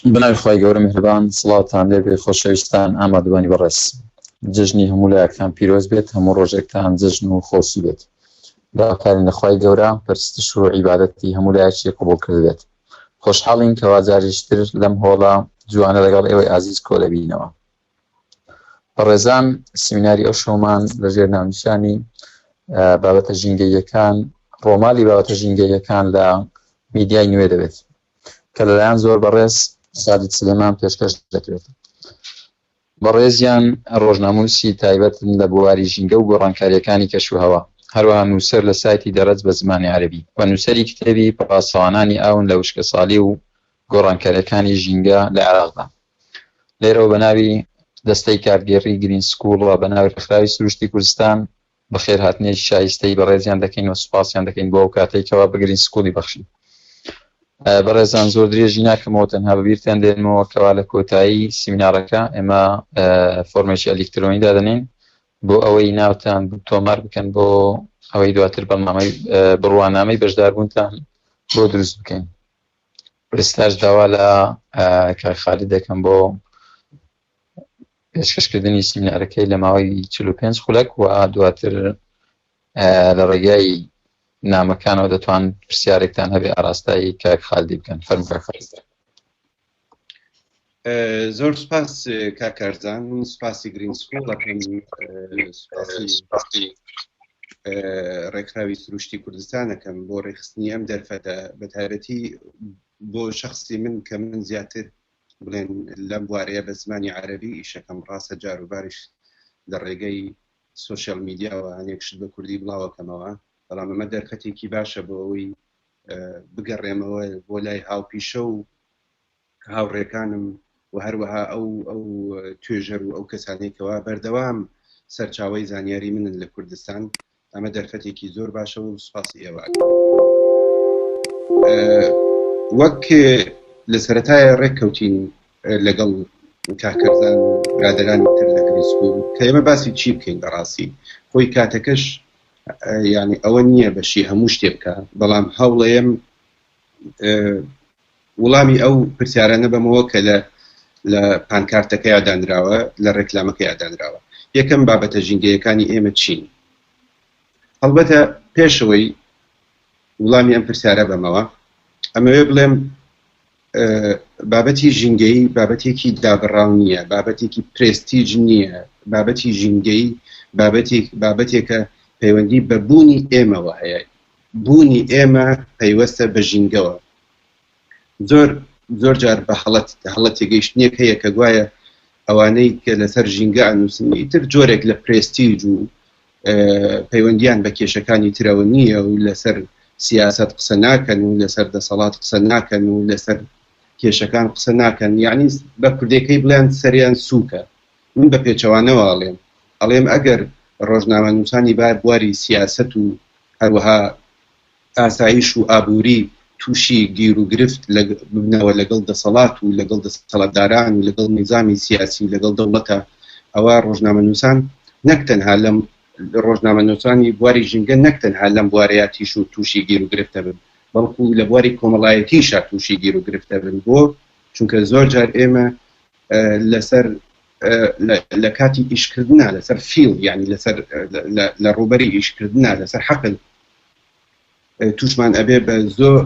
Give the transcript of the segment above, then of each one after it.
بەناوی خوای گەورە میهرەبان سڵاوتان لێبێ خۆشەویستان ئامادەبانی بەڕێز جەژنی هەموو لایەکتان پیرۆز بێت هەموو ڕۆژێکتان جەژن و خۆشی بێت داواکارین لە خوای گەورە پەرستش و عیبادەتی هەموو لایەکی قبوڵ کردبێت خۆشحاڵین کەوا جارێکی تر لەم هۆڵە جوانە لەگەڵ ئێوەی ئازیز کۆ دەبینەوە بەڕێزان سیمیناری ئەو شەومان لە ژێر ناونیشانی بابەتە ژینگەییەکان ڕۆمالی بابەتە ژینگەییەکان لە میدیای نوێ دەبێت کە لەلایەن زۆر بەڕێز سادید سلێمان پێشکەش دەکرێت. بەڕێزیان ڕۆژنامەنووسی تایبەتن لە بواری ژینگە و گۆڕانکارییەکانی کەشوهەوا، هەروەها نووسەر لە سایتی دەرەج بە زمانی عەرەبی و نووسەری کتێبی پاسەوانانی ئاون لە وشکەساڵی و گۆڕانکارییەکانی ژینگە لە عێراقدا. لێرەوە بە ناوی دەستەی کارگێڕی گرین سکوڵ و بە ناوی ڕێکخراوی سروشتی کوردستان بەخێرهاتنێکی شایستەی بەڕێزیان دەکەین و سوپاسیان دەکەین بۆ ئەو کاتەی کەوا بە گرین سکوڵی بەخشین. بەڕێزان زۆر درێژی ناکەمەوە تەنها بەبیرتان دێنمەوە کەوا لە کۆتایی سیمینارەکە ئێمە فۆرمێکی ئەلیکترۆنی دادەنین بۆ ئەوەی ناوتان تۆمار بکەن بۆ ئەوەی دواتر بەڵنامەی بڕوانامەی بەشداربوونتان بۆ دروست بکەین. ئێستاش داوا لە کاک خالید دەکەم بۆ پێشکەشکردنی سیمینارەکەی لە ماوەی 45 خولەک و دواتر لە ڕێگای نامەکانەوە دەتوان پرسیارێکتان هەبێ ئاراستای کاک خالدی بکەن. فەرموو کاک خالد. زۆر سپاس کاک کارزان، سپاسی گرین سکوڵ ئەکەم، سپاسی ڕێکخراوی سروشتی کوردستان ئەکەم بۆ ڕێکخستنی ئەم دەرفەتە، بە تایبەتی بۆ شخصی من کە من زیاتر بڵێن لەم بوارەیە بە زمانی عەرەبی ئیشەکەم، ڕاستە جاروباریش لە ڕێگەی سۆشیال میدیاوە هەنێک شت بە کوردی بڵاوەکەمەوە، بەڵام ئەمە دەرفەتێکی باشە بۆ ئەوەی بگەڕێمەوە بۆ لای هاوپیشە و هاوڕێکانم و هەروەها ئەو ئەو توێژەر و ئەو کەسانەی کەوا بەردەوام سەرچاوەی زانیاری منن لە کوردستان. ئەمە دەرفەتێکی زۆر باشە و سوپاسی ئێوە ئەکەم. وەک لە سەرەتایە ڕێک کەوتین لەگەڵ کاک کەرزان و برادەرانی تر لە گرین سکوڵ کە ئێمە باسی چی بکەین. بەڕاستی خۆی کاتەکەش یعنی ئەوە نییە بەشی هەموو شتێ بکە، بەڵام هەوڵەیەم وڵامی ئەو پرسیارانە بەمەوە کە لە لە پانکارتەکەیا دانراوە، لە ڕێکلامەکەیا دانراوە. یەکەم، بابەتە ژینگەیەکانی ئێمە چین؟ هەڵبەتە پێشەوەی وڵامی ئەم پرسیارە بەمەوە، ئەمەوێ بڵێم بابەتی ژینگەیی بابەتێکی دابڕاو نییە، بابەتێکی پرێستیج نییە. بابەتی ژینگەیی بابەتێک بابەتێکە پەیوەندی بە بوونی ئێمەوە هەیە. بوونی ئێمە پەیوەستە بە ژینگەوە. زۆر زۆر جار بە هەڵە هەڵە تێگەیشتنێک هەیە کە گوایە ئەوانەی کە لەسەر ژینگە ئەنووسن ئیتر جۆرێک لە پرێستیج و پەیوەندیان بە کێشەکانی ترەوە نییە و لەسەر سیاسەت قسە ناکەن و لەسەر دەسەڵات قسە ناکەن و لەسەر کێشەکان قسە ناکەن، یعنی بە کوردێکەی بڵێن سەریان سووکە. من بە پێچەوانەوە ئەڵێم، ئەڵێم ئەگەر ڕۆژنامەنووسانی بار بواری سیاسەت و هەروەها ئاسایش و ئابووری تووشی گیروگرفت ببنەوە لەگەڵ دەسەڵات و لەگەڵ دەسەڵاتداران و لەگەڵ نیزامی سیاسی و لەگەڵ دەوڵەتە، ئەوا ڕۆژنامەنووسان نەک تەنها لەم ڕۆژنامەنووسانی بواری ژینگە نەک تەنها لەم بوارەیا تیش و تووشی گیروگرفت دەبن، بەڵکو لە بواری کۆمەڵایەتیشا تووشی گیروگرفت دەبن. بۆ؟ چونکە زۆر جار ئێمە لەسەر لە کاتی ئیشکردنا لەسەر فیڵ، یعنی لەسەر لە ڕووبەری ئیشکردنا لەسەر حەقل تووشمان ئەبێ بە زۆر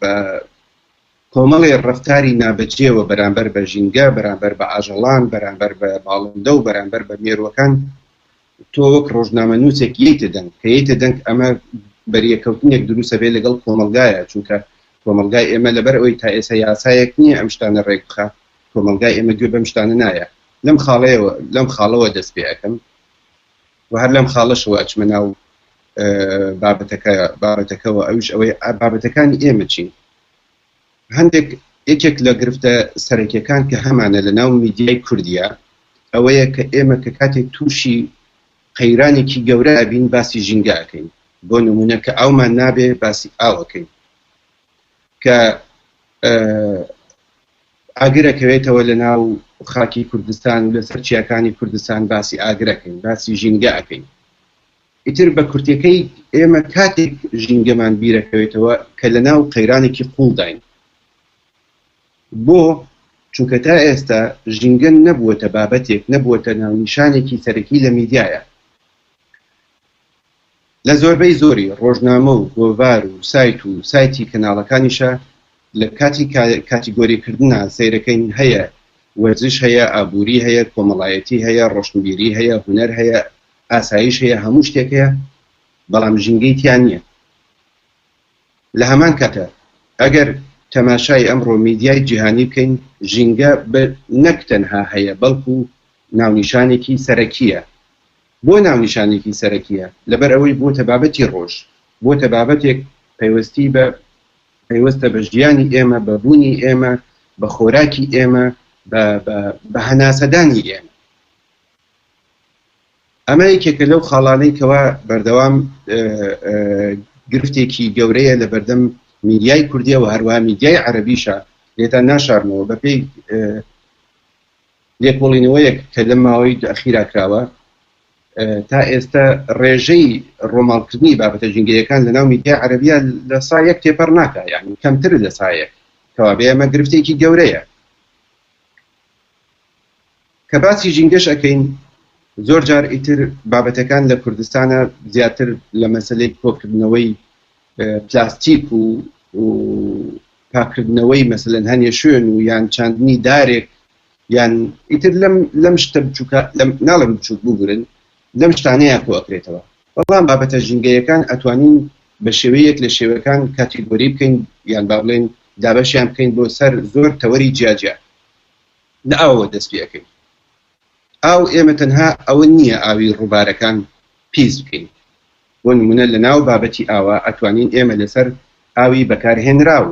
بە کۆمەڵێ ڕەفتاری نابەجێوە بەرامبەر بە ژینگە، بەرامبەر بە ئاژەڵان، بەرامبەر بە باڵندە و بەرامبەر بە مێرووەکان. تۆ وەک ڕۆژنامەنووسێک یەیتە دەنگ، کە یەیتە دەنگ ئەمە بەریەکەوتنێک دروستە بێ لەگەڵ کۆمەڵگایە، چونکە کۆمەڵگای ئێمە لەبەر ئەوەی تا ئێستا یاسایەک نییە ئەم شتانە ڕێک بخا، کۆمەڵگای ئێمە گوێ بەم شتانە نایە. لەم خاڵەیەوە لەم خاڵەوە دەست پێ ئەکەم و هەر لەم خاڵەشەوە ئەچمە ناو بابەتەکە بابەتەکەوە، ئەویش ئەوەی بابەتەکانی ئێمە چین. هەندێک یەکێک لە گرفتە سەرەکیەکان کە هەمانە لە ناو میدیای کوردیا ئەوەیە کە ئێمە کە کاتێک تووشی قەیرانێکی گەورە ئەبین باسی ژینگە ئەکەین. بۆ نمونە کە ئاومان نابێ باسی ئاو ئەکەین، کە ئاگر ئەکەوێتەوە لە ناو خاکی کوردستان و لەسەر چیاکانی کوردستان باسی ئاگر ئەکەین، باسی ژینگە ئەکەین. ئیتر بە کورتیەکەی ئێمە کاتێک ژینگەمان بیرەکەوێتەوە کە لە ناو قەیرانێکی قوڵداین. بۆ؟ چونکە تا ئێستا ژینگە نەبووەتە بابەتێک، نەبووەتە ناونیشانێکی سەرەکی لە میدیایا. لە زۆربەی زۆری ڕۆژنامە و گۆڤار و سایت و سایتی کەناڵەکانیشا لە کاتی کاتیگۆری کردنا سەیرەکەین هەیە وەرزش هەیە، ئابووری هەیە، کۆمەڵایەتی هەیە، ڕۆشنبیری هەیە، هونەر هەیە، ئاسایش هەیە، هەموو شتێک هەیە، بەڵام ژینگەی تیا نییە. لە هەمان کاتا ئەگەر تەماشای ئەمڕۆ میدیای جیهانی بکەین ژینگە بە نەک تەنها هەیە بەڵکو ناونیشانێکی سەرەکییە. بۆ ناونیشانێکی سەرەکییە؟ لەبەر ئەوەی بووەتە بابەتی ڕۆژ، بووەتە بابەتێک پەیوەستی بە پەیوەستە بە ژیانی ئێمە، بە بوونی ئێمە، بە خۆراکی ئێمە، بە بە بە هەناسەدانی ئێمە. ئەمە یەکێکە لەو خاڵانەی کەوا بەردەوام گرفتێکی گەورەیە لە بەردەم میدیای کوردیەوە هەروەها میدیای عەرەبیشە لێتان ناشارمەوە بەپێی لێکۆڵینەوەیەک کە لەم ماوەی ئەخیرا کراوە تا ئێستا ڕێژەی ڕۆماڵکردنی بابەتە ژینگەیەکان لە ناو میدیای عەرەبیە لە سا یەک تێپەڕ ناکا یعنی کەمتر لە سا یەک کەوابێ ئەمە گرفتێکی گەورەیە کە باسی ژینگەش ئەکەین زۆر جار ئیتر بابەتەکان لە کوردستانە زیاتر لە مەسەلەی کۆکردنەوەی پلاستیک و و پاکردنەوەی مەسەلەن هەنێ شوێن و یان چاندنی دارێک یان ئیتر لەم لەم شتە بچووکە لەم ناڵێم بچووک ببورن لەم شتانەیە کۆ ئەکرێتەوە بەڵام بابەتە ژینگەیەکان ئەتوانین بە شێوەیەک لە شێوەکان کاتیگۆری بکەین یان با بڵێین دابەشیان بکەین بۆ سەر زۆر تەوەری جیاجیا لە ئاوەوە دەست پێ ئەکەین. ئاو ئێمە تەنها ئەوە نییە ئاوی ڕووبارەکان پیس بکەین. بۆ نموونە لە ناو بابەتی ئاوا ئەتوانین ئێمە لەسەر ئاوی بەکارهێنراو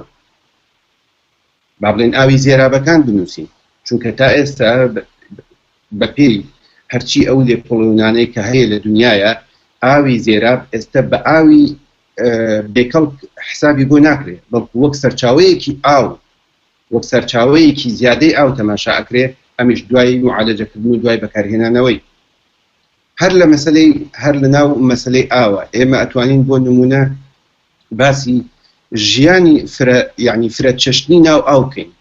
با بڵێین ئاوی زێرابەکان بنووسین چونکە تا ئێستا بە پێی هەرچی ئەو لێکۆڵێونانەی کە هەیە لە دنیایا ئاوی زێراب ئێستا بە ئاوی بێکەڵک حسابی بۆ ناکرێ بەڵکو وەک سەرچاوەیەکی ئاو وەک سەرچاوەیەکی زیادەی ئاو تەماشا ئەکرێ، ئەمیش دوای موعالەجەکردن و دوای بەکارهێنانەوەی. هەر لە مەسەلەی هەر لە ناو مەسەلەی ئاوە ئێمە ئەتوانین بۆ نموونە باسی ژیانی فرە یەعنی فرە چەشنی ناو ئاو بکەین.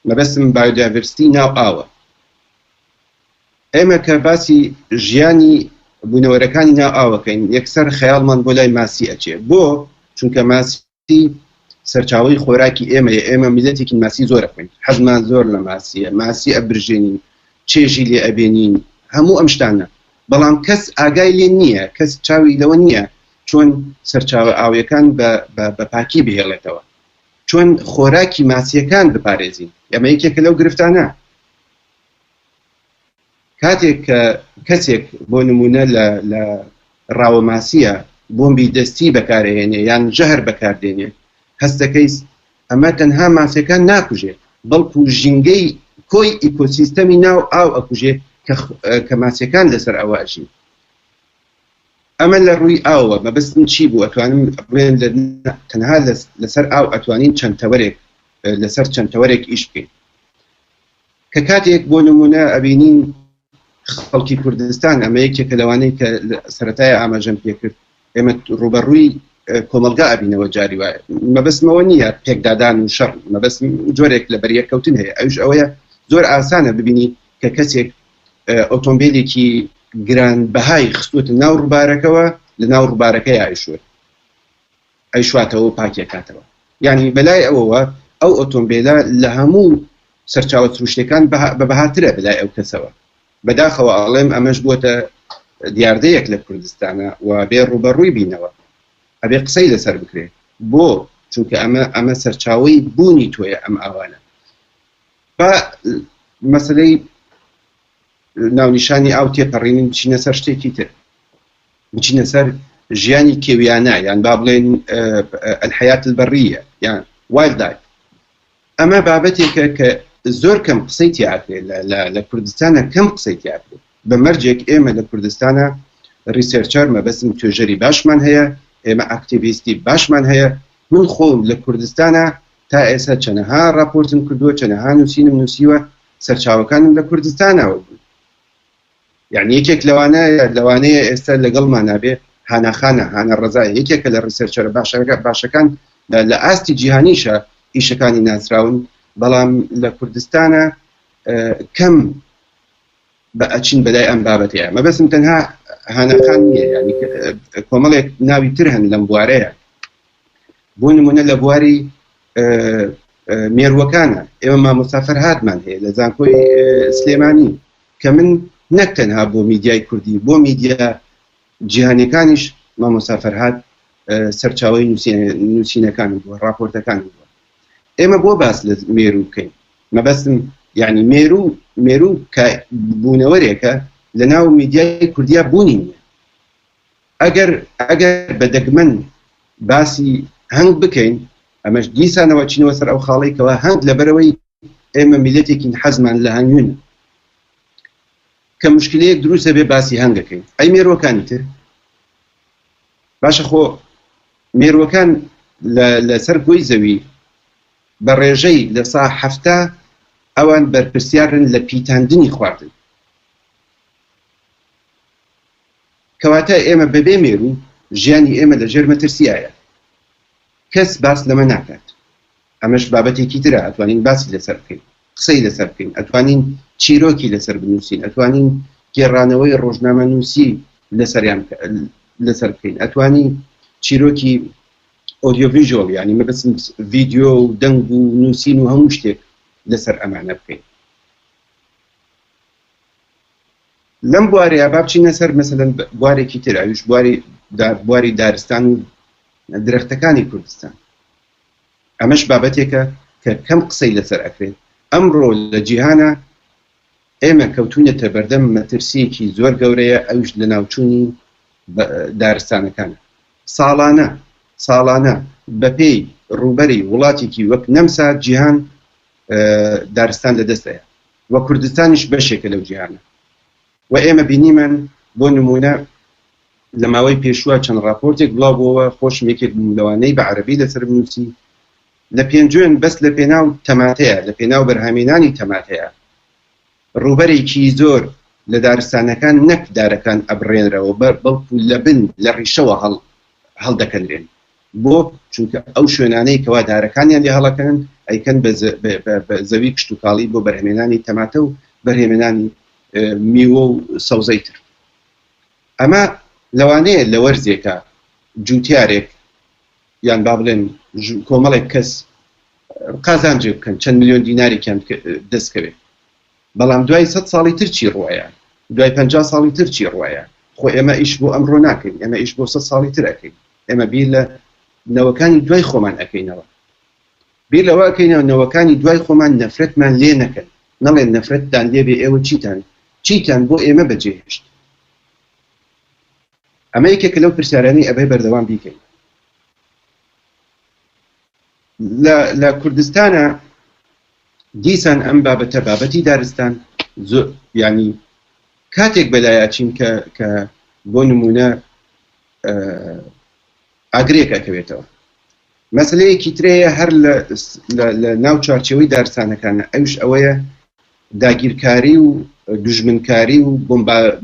مەبەستم بایۆدایڤێرستی ناو ئاوە. ئێمە کە باسی ژیانی بوونەوەرەکانی ناو ئاو ئەکەین یەکسەر خەیاڵمان بۆ لای ماسی ئەچێ. بۆ؟ چونکە ماسی ماسی سەرچاوەی خۆراکی ئێمەیە، ئێمە میللەتێکین ماسی زۆر ئەخۆین، حەزمان زۆر لە ماسییە، ماسی ئەبرژێنین، چێژی لێ ئەبێنین، هەموو ئەم شتانە، بەڵام کەس ئاگای لێ نییە، کەس چاوی لەوە نییە چۆن سەرچاوە ئاوییەکان بە پاکی بهێڵێتەوە، چۆن خۆراکی ماسییەکان بپارێزین، ئەمە یەکێکە لەو گرفتانە. کاتێک کە کەسێک بۆ نموونە لە لە ڕاوەماسییە بۆمبی دەستی بەکارئەهێنێ یان ژەهر بەکاردێنێ هەستەکەیس ئەمە تەنها ماسیەکان ناکوژێ بەڵکو ژینگەی کۆی ئیکۆسیستەمی ناو ئاو ئەکوژێ کە کە ماسیەکان لەسەر ئەوە ئەژین. ئەمە لە ڕووی ئاوە مەبەستم چی بوو ئەتوانم بڵێن لە تەنها لەسەر ئاو ئەتوانین چەند تەوەرێک لەسەر چەند تەوەرێک ئیش بکەین. کە کاتێک بۆ نموونە ئەبینین خەڵکی کوردستان ئەمە یەکێکە لەوانەی کە سەرەتای ئاماژەم پێکرد ئێمە ڕوبەڕووی کۆمەلگا ئەبینەوە جاری وایە مەبەستمەوە نییە پێکدادان و شەڕ مەبەستم جۆرێک لە بەریەککەوتن هەیە ئەوش ئەوەیە زۆر ئاسانە ببینی کە کەسێک ئۆتۆمبیلێکی گران بەهای خستوتە ناو ڕووبارەکەوە لە ناو ڕووبارەکەی ئایشوت ئەیشواتەوە و پاکی ئەکاتەوە یانی بەلای ئەوەوە ئەو ئۆتۆمبێلە لە هەموو سەرچاوە سروشتیەکان بە بەهاترە بەلای ئەو کەسەوە بەداخەوە ئەڵێم ئەمەش بووەتە دیاردەیەک لە کوردستانە و بێ ڕووبەڕووی بینەوە ئەبێ قسەی لەسەر بکرێ بۆ چونکە ئەمە ئەمە سەرچاوەی بوونی تۆیە ئەم ئاوانە با مەسلەی ناونیشانی ئاو تێپەڕینین بچینە سەر شتێکی تر بچینە سەر ژیانی کێویانە یان با بڵێن الحیات البریە یان wild life ئەمە بابەتێکە کە زۆر کەم قسەی تیاکرێت لە کوردستانە کەم قسەی تیاکرێت بە مەرجێک ئێمە لە کوردستانە researcher مەبەستم توێژەری باشمان هەیە ئێمە ئاکتیڤیستی باشمان هەیە من خۆم لە کوردستانە تا ئێستا چەنەها راپۆرتم کردووە چەنەها نووسینم نووسیوە سەرچاوەکانم لە کوردستانەوە بوو یعنی یەکێک لەوانە لەوانەیە ئێستا لەگەڵمانا بێ هانا خانە هانا ڕەزای یەکێکە لە researcher ە باشەکە باشەکان لە ئاستی جیهانیشە ئیشەکانی ناسراون. بەڵام لە کوردستانە کەم بە ئەچین بەلای ئەم بابەتەیە مەبەستم تەنها هانەخان نییە یعنی کۆمەڵێک ناوی تر هەن لەم بوارەیە بۆ نمونە لە بواری مێروەکانە ئێمە مامۆستا فەرهادمان هەیە لە زانکۆی سلێمانی کە من نەک تەنها بۆ میدیای کوردی بۆ میدیا جیهانیەکانیش مامۆستا فەرهاد سەرچاوی نووسینەکانی بووە راپۆرتەکانی بووە ئێمە بۆ باس لە مێرو بکەین مەبەستم یعنی مێرو مێرو کە بوونەوەرێکە لە ناو میدیای کوردیا بوونی نییە ئەگەر ئەگەر بە دەگمەن باسی هەنگ بکەین ئەمەش دیسانەوە چینەوە سەر ئەو خاڵی کەوا هەنگ لەبەرەوەی ئێمە میلەتێکین حەزمان لە هەنگوین کە مشکلەیەک دروستە بێ باسی هەنگەکەین ئەی مێروەکانی تر باشە خۆ مێروەکان لەسەر گۆی زەوی بە ڕێژەی 70% ئەوان بەرپرسیارن لە پیتاندنی خواردن. کەواتە ئێمە بەبێ مێروو ژیانی ئێمە لە ژێر مەترسیایە. کەس باس لەمە ناکات. ئەمەش بابەتێکی ترە ئەتوانین باسی لەسەر بکەین، قسەی لەسەر بکەین، ئەتوانین چیرۆکی لەسەر بنووسین، ئەتوانین گێڕانەوەی ڕۆژنامەنووسی لەسەریان لەسەر بکەین، ئەتوانی چیرۆکی ئۆدیۆ ڤیژوەڵ یانی مەبەستم ڤیدیۆ و دەنگ و نووسین و هەموو شتێک لەسەر ئەمانە بکەین. لەم بوارەیە با بچینە سەر مەسەلەن بوارێکی تر ئەویش بواری بواری دارستان و درەختەکانی کوردستان. ئەمەش بابەتێکە کە کەم قسەی لەسەر ئەکرێت. ئەمڕۆ لە جیهانا ئێمە کەوتوینەتە بەردەم مەترسییەکی زۆر گەورەیە ئەویش لەناوچوونی دارستانەکانە. ساڵانە ساڵانە بەپێی ڕووبەری وڵاتێکی وەک نەمسا جیهان دارستان لەدەست ئەیات و کوردستانیش بەشێکە لەو جیهانە و ئێمە بینیمان بۆ نموونە لە ماوەی پێشووە چەند ڕاپۆرتێک بڵاو بۆوە، خۆشم یەکێک بووم لەوانەی بە عەرەبی لەسەرم نووسی، لە پێنجوێن بەس لە پێناو تەماتەیە، لە پێناو بەرهەمێنانی تەماتەیە، ڕووبەرێکی زۆر لە دارستانەکان نەک دارەکان ئەبڕێنرەوە بەڵکو لە بن لە ڕیشەوە هەڵ هەڵدەکەنرێن. بۆ؟ چونکە ئەو شوێنانەی کەوا دارەکانیان لێ هەڵەکەنن ئەیکەن بە زەوی کشتوکاڵی بۆ بەرهەمێنانی تەماتە و بەرهێمێنانی میوە و سەوزەی تر. ئەمە لەوانەیە لە وەرزێکا جووتیارێک یان با بڵێن کۆمەڵێک کەس قازانجێ بکەن چەند ملیۆن دینارێکیان دەست کەوێت بەڵام دوای سە ساڵی تر چی ڕوایە دوای پ ساڵی تر چی ڕوایە خۆ ئێمە ئیش بۆ ئەمڕۆ ناکەین ئێمە ئیش بۆ سە ساڵی تر ئەەکەین ئێمە بیر لە نەوەکانی دوای خۆمان ئەەکەینەوە بیر لەوە ئەکەینەوە نەوەکانی دوای خۆمان نەفرەتمان لێ نەکەن، نەڵێن نەفرەتتان لێ بێ ئێوە چیتان چیتان بۆ ئێمە بەجێ هێشت؟ ئەمە یەکێکە لەو پرسیارانەی ئەبێ بەردەوام بیکەین. لە لە کوردستانە دیسان ئەم بابەتە بابەتی دارستان زۆر ینی کاتێک بەلایاچین کە کە بۆ نمونە ئاگرێک ئەکەوێتەوە. مەسەلەیەکی ترەیە هەر لە ناو چوارچێوەی دارستانەکانە ئەویش ئەوەیە داگیرکاری و دوژمنکاری و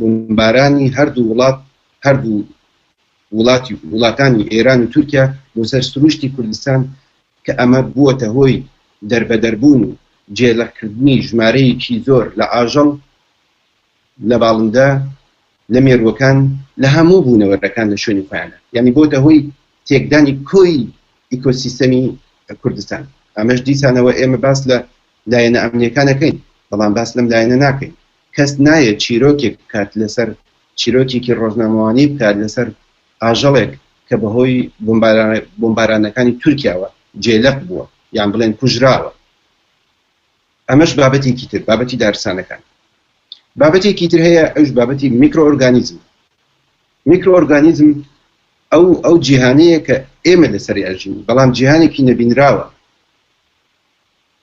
بۆمبارانی هەردوو وڵات هەردوو وڵاتی وڵاتانی ئێران و تورکیا بۆ سەر سروشتی کوردستان کە ئەمە بووەتە هۆی دەربەدەربوون و جێلەقکردنی ژمارەیەکی زۆر لە ئاژەڵ لە باڵندە، لە مێرووەکان، لە هەموو بوونەوەرەکان لە شوێنی خۆیانە، یانی بۆتە هۆی تێکدانی کۆی ئیکۆسیستەمی کوردستان. ئەمەش دیسانەوە ئێمە باس لە لایەنە ئەمنییەکان ئەکەین، بەڵام باس لەم لایەنە ناکەین. کەس نایەت چیرۆکێک بکات لەسەر چیرۆکێکی ڕۆژنامەوانی بکات لەسەر ئاژەڵێک کە بەهۆی بۆمبارانەکانی تورکیاوە جێلەق بووە یان بڵێن کوژراوە. ئەمەش بابەتێکی تر، بابەتی دارستانەکان. بابەتێکی تر هەیە ئەوش بابەتی میکرۆئۆرگانیزم. میکرۆئۆرگانیزم ئەو ئەو جیهانەیە کە ئێمە لەسەری ئەژین، بەڵام جیهانێکی نەبینراوە.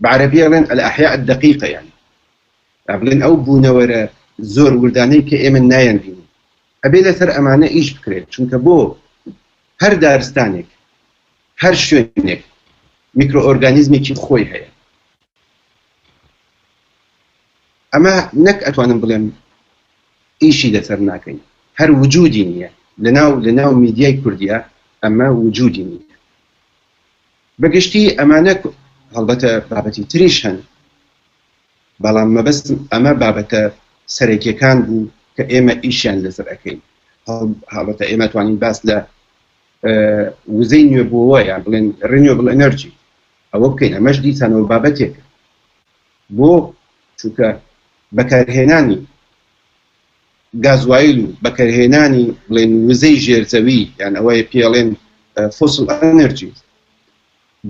بە عەرەبی ئەڵێن الأحیاء الدقیقە یانی بڵێن ئەو بوونەوەرە زۆر وردانەی کە ئێمە نایانبینین. ئەبێ لەسەر ئەمانە ئیش بکرێت، چونکە بۆ هەر دارستانێک هەر شوێنێک میکرۆئۆرگانیزمێکی خۆی هەیە. ئەمە نەک ئەتوانم بڵێم ئیشی لەسەر ناکەین، هەر وجودی نییە لەناو لەناو میدیای کوردیا ئەمە وجودی نییە. بەگشتی ئەمانە هەڵبەتە بابەتی تریش هەن، بەڵام مەبەستم ئەمە بابەتە سەرەکیەکان بوو کە ئێمە ئیشیان لەسەر ئەکەین. هەڵبەتە ئێمە توانین باس لە وزەی نوێبووەوە یان بڵێن renewable energy ئەوە بکەین، ئەمەش دیسانەوە بابەتێکە بۆ چونکە بەکارهێنانی گازوایل و بەکارهێنانی بڵێن وزەی ژێرزەوی یان ئەوەی پێڵێن fossil energy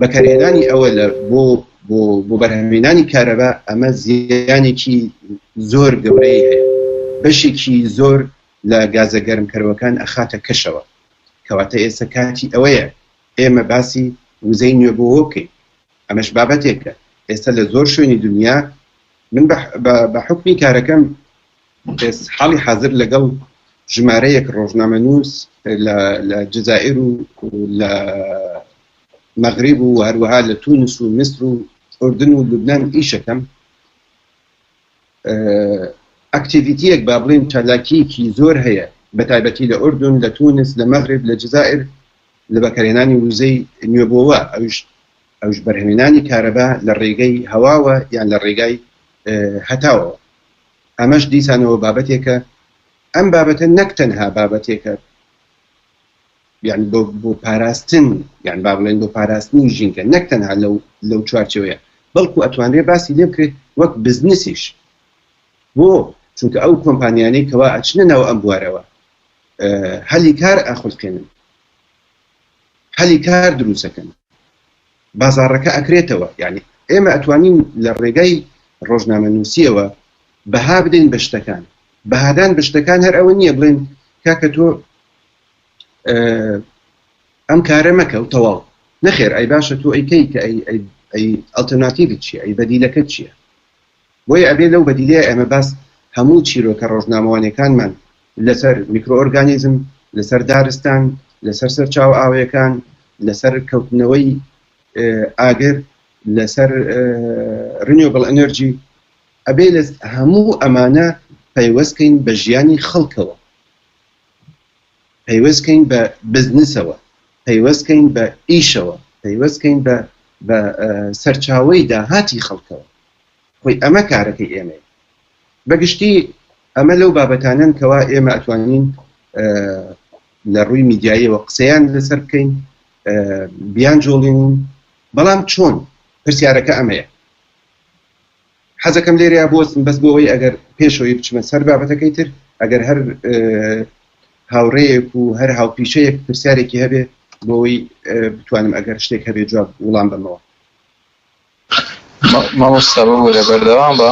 بەکارهێنانی ئەوە لە بۆ بۆ بۆ بەرهەمهێنانی کارەبا ئەمە زیانێکی زۆر گەورەی هەیە بەشێکی زۆر لە گازە گەرمکەرەوەکان ئەخاتە کەشەوە کەواتە ئێستا کاتی ئەوەیە ئێمە باسی وزەی نوێبووەوە بکەین ئەمەش بابەتێکە ئێستا لە زۆر شوێنی دنیا من بە حوکمی کارەکەم حاڵی حاضر لەگەڵ ژمارەیەک ڕۆژنامەنووس لە جزائر و لە مەغریب و هەروەها لە تونس و میسر و ئوردن و لوبناان ئیشەکەم activity یەک با بڵێن چالاکیەکی زۆر هەیە بە تایبەتی لە ئوردن لە تونس لە مەغرب لە جزائر لە بەکارهێنانی وزەی نوێبووەوە ئەوش ئەوش بەرهەمێنانی کارەبا لە ڕێگەی هەواوە یان لە ڕێگای هەتاوەوە ئەمەش دیسانەوە بابەتێکە ئەم بابەتە نەک تەنها بابەتێکە یعنی بۆ بۆ پاراستن یان با بڵێن بۆ پاراستنی ژینگە نەک تەنها لەو لەو چوارچێوەیە بەڵکو ئەتوانرێ باسی لێ بکرێت وەک بزنسیش بۆ چونکە ئەو کۆمپانیانەی کەوا ئەچنە ناو ئەم بوارەوە هەلی کار ئەخولقێنن هەلی کار دروستەکەن بازاڕەکە ئەکرێتەوە یعنی ئێمە ئەتوانین لە ڕێگای ڕۆژنامەنووسیەوە بەها بدەین بە شتەکان بەهادان بە شتەکان هەر ئەوە نییە بڵێن کاکە تۆ ئەم کارە مەکە و تەواو نەخێر ئەی باشە تۆ ئەیکەی کە ئەی ئەی ئەلتەرناتیڤت چییە ئەی بەدیلەکەت چییە بۆیە ئەبێ لەو بەدیلەیە ئێمە باس هەموو چیرۆکە ڕۆژنامەوانیەکانمان لەسەر میکرۆئۆرگانیزم، لەسەر دارستان، لەسەر سەرچاوە ئاوەیەکان، لەسەر کەوتنەوەی ئاگر، لەسەر renewable energy ئەبێ لە هەموو ئەمانە پەیوەست کەین بە ژیانی خەڵکەوە، پەیوەست کەین بە بزنسەوە، پەیوەست کەین بە ئیشەوە، پەیوەست کەین بە بە سەرچاوەی داهاتی خەڵکەوە. خۆی ئەمە کارەکەی ئێمەیە. بەگشتی ئەمە لەو بابەتانەن کەوا ئێمە ئەتوانین لە ڕووی میدیاییەوە قسەیان لەسەر بکەین بیان جۆڵێنین بەڵام چۆن پرسیارەکە ئەمەیە حەزەکەم لێرەیا بۆستم بەس بۆ ئەوەی ئەگەر پێشەوەی بچمە سەر بابەتەکەی تر ئەگەر هەر هاوڕێیەک و هەر هاوپیشەیەک پرسیارێکی هەبێ بۆ ئەوەی بتوانم ئەگەر شتێک هەبێ جواب وڵام بەمەوە. مامۆستا ببورە بەردەوام بە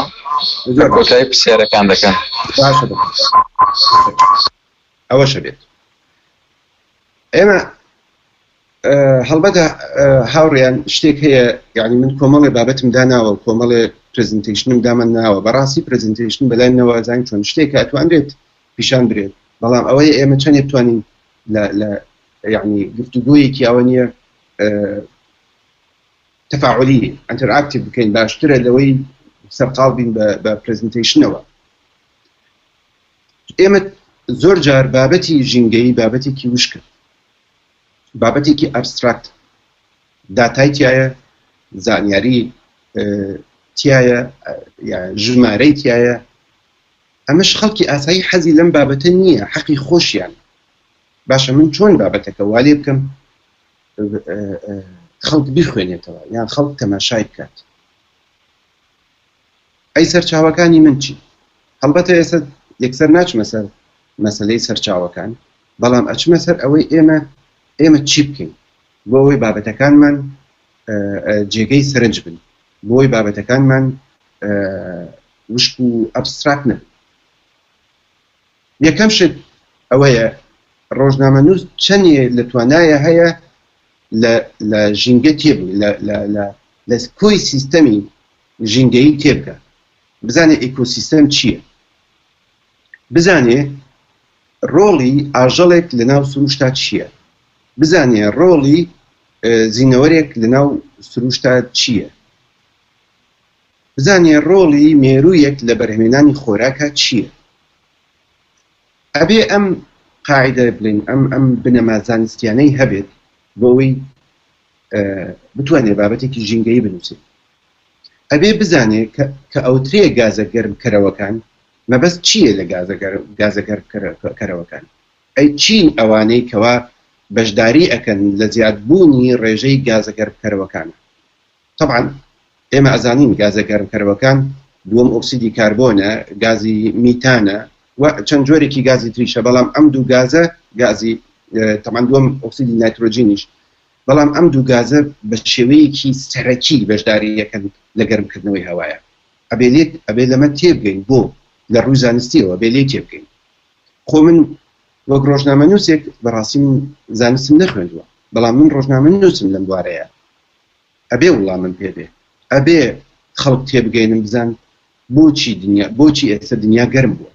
لە کۆتایی پرسیارەکان دەکەن. باشە ئەوەشە بێت ئێمە هەڵبەتە هاوڕێیان شتێک هەیە یعنی من کۆمەڵێ بابەتم داناوە کۆمەڵێ presentation م دامە ناوە بەڕاستی presentation بەلای منەوە زانین چۆن شتێکە ئەتوانرێت پیشان برێت بەڵام ئەوەیە ئێمە چەندێ بتوانین لە یعنی گفتوگۆیەکی ئەوە نییە تەفاعلی interactive بکەین باشترە لەوەی سەرقاڵ بین بە presentation ەوە ئێمە زۆر جار بابەتی ژینگەیی بابەتێکی وشکە بابەتێکی abstract داتای تایە زانیاری تایە ژمارەی تایە ئەمەش خەڵکی ئاسایی حەزی لەم بابەتە نییە حەقی خۆشیان باشە من چۆن بابەتەکە والێ بکەم خەڵک بیخوێنێتەوە یان خەڵک تەماشای بکات ئەی سەرچاوەکانی من چی؟ هەڵبەتە ئێستا یەکسەر ناچمە سەر مەسەلەی سەرچاوەکان، بەڵام ئەچمە سەر ئەوەی ئێمە ئێمە چی بکەین بۆ ئەوەی بابەتەکانمان جێگەی سەرنج بن، بۆ ئەوەی بابەتەکانمان وشک و abstract نەبن. یەکەم شت ئەوەیە ڕۆژنامەنووس چەندێ لە توانایە هەیە لە لە ژینگە تێبگە لە لە لە لە کۆی سیستەمی ژینگەیی تێبگا بزانێ ئیکۆسیستەم چییە بزانێ ڕۆڵی ئاژەڵێک لە ناو سروشتا چییە بزانێ ڕۆڵی زینەوەرێک لە ناو سروشتا چییە بزانێ ڕۆڵی مێروویەک لە بەرهەمێنانی خۆراکا چییە ئەبێ ئەم قاعدە بڵێین ئەم ئەم بنەما زانستیانەی هەبێت بۆ ئەوەی. بتوانێت بابەتێکی ژینگەیی بنووسێت ئەبێ بزانێ کە ئەوترێ گازە گەرمکەرەوەکان مەبەست چییە لە گازە گەرمکەرەوەکان؟ ئەی چین ئەوانەی کەوا بەشداری ئەکەن لە زیادبوونی ڕێژەی گازە گەرمکەرەوەکان؟ تەبعەن ئێمە ئەزانین گازە گەرمکەرەوەکان دووەم ئۆکسیدی کاربۆنە، گازی میتانە و چەند جۆرێکی گازی تریشە، بەڵام ئەم دوو گازە گازی تەبعەن دووەم ئۆکسیدی نایترۆجینیش بەڵام ئەم دوو گازە بە شێوەیەکی سەرەکی بەشداری ئەکەن لە گەرمکردنەوەی هەوایە. ئەبێ لێ ئەبێ لەمە تێبگەین بۆ لە ڕووی زانستیەوە ئەبێ لێی تێبگەین. خۆ من وەک ڕۆژنامەنووسێک بەڕاستی من زانستم نەخوێندووە بەڵام من ڕۆژنامەنووسم لەم بوارەیە ئەبێ وڵامم پێ بێ ئەبێ خەڵک تێبگەینم بزان بۆچی دنیا بۆچی ئێستا دنیا گەرم بووە.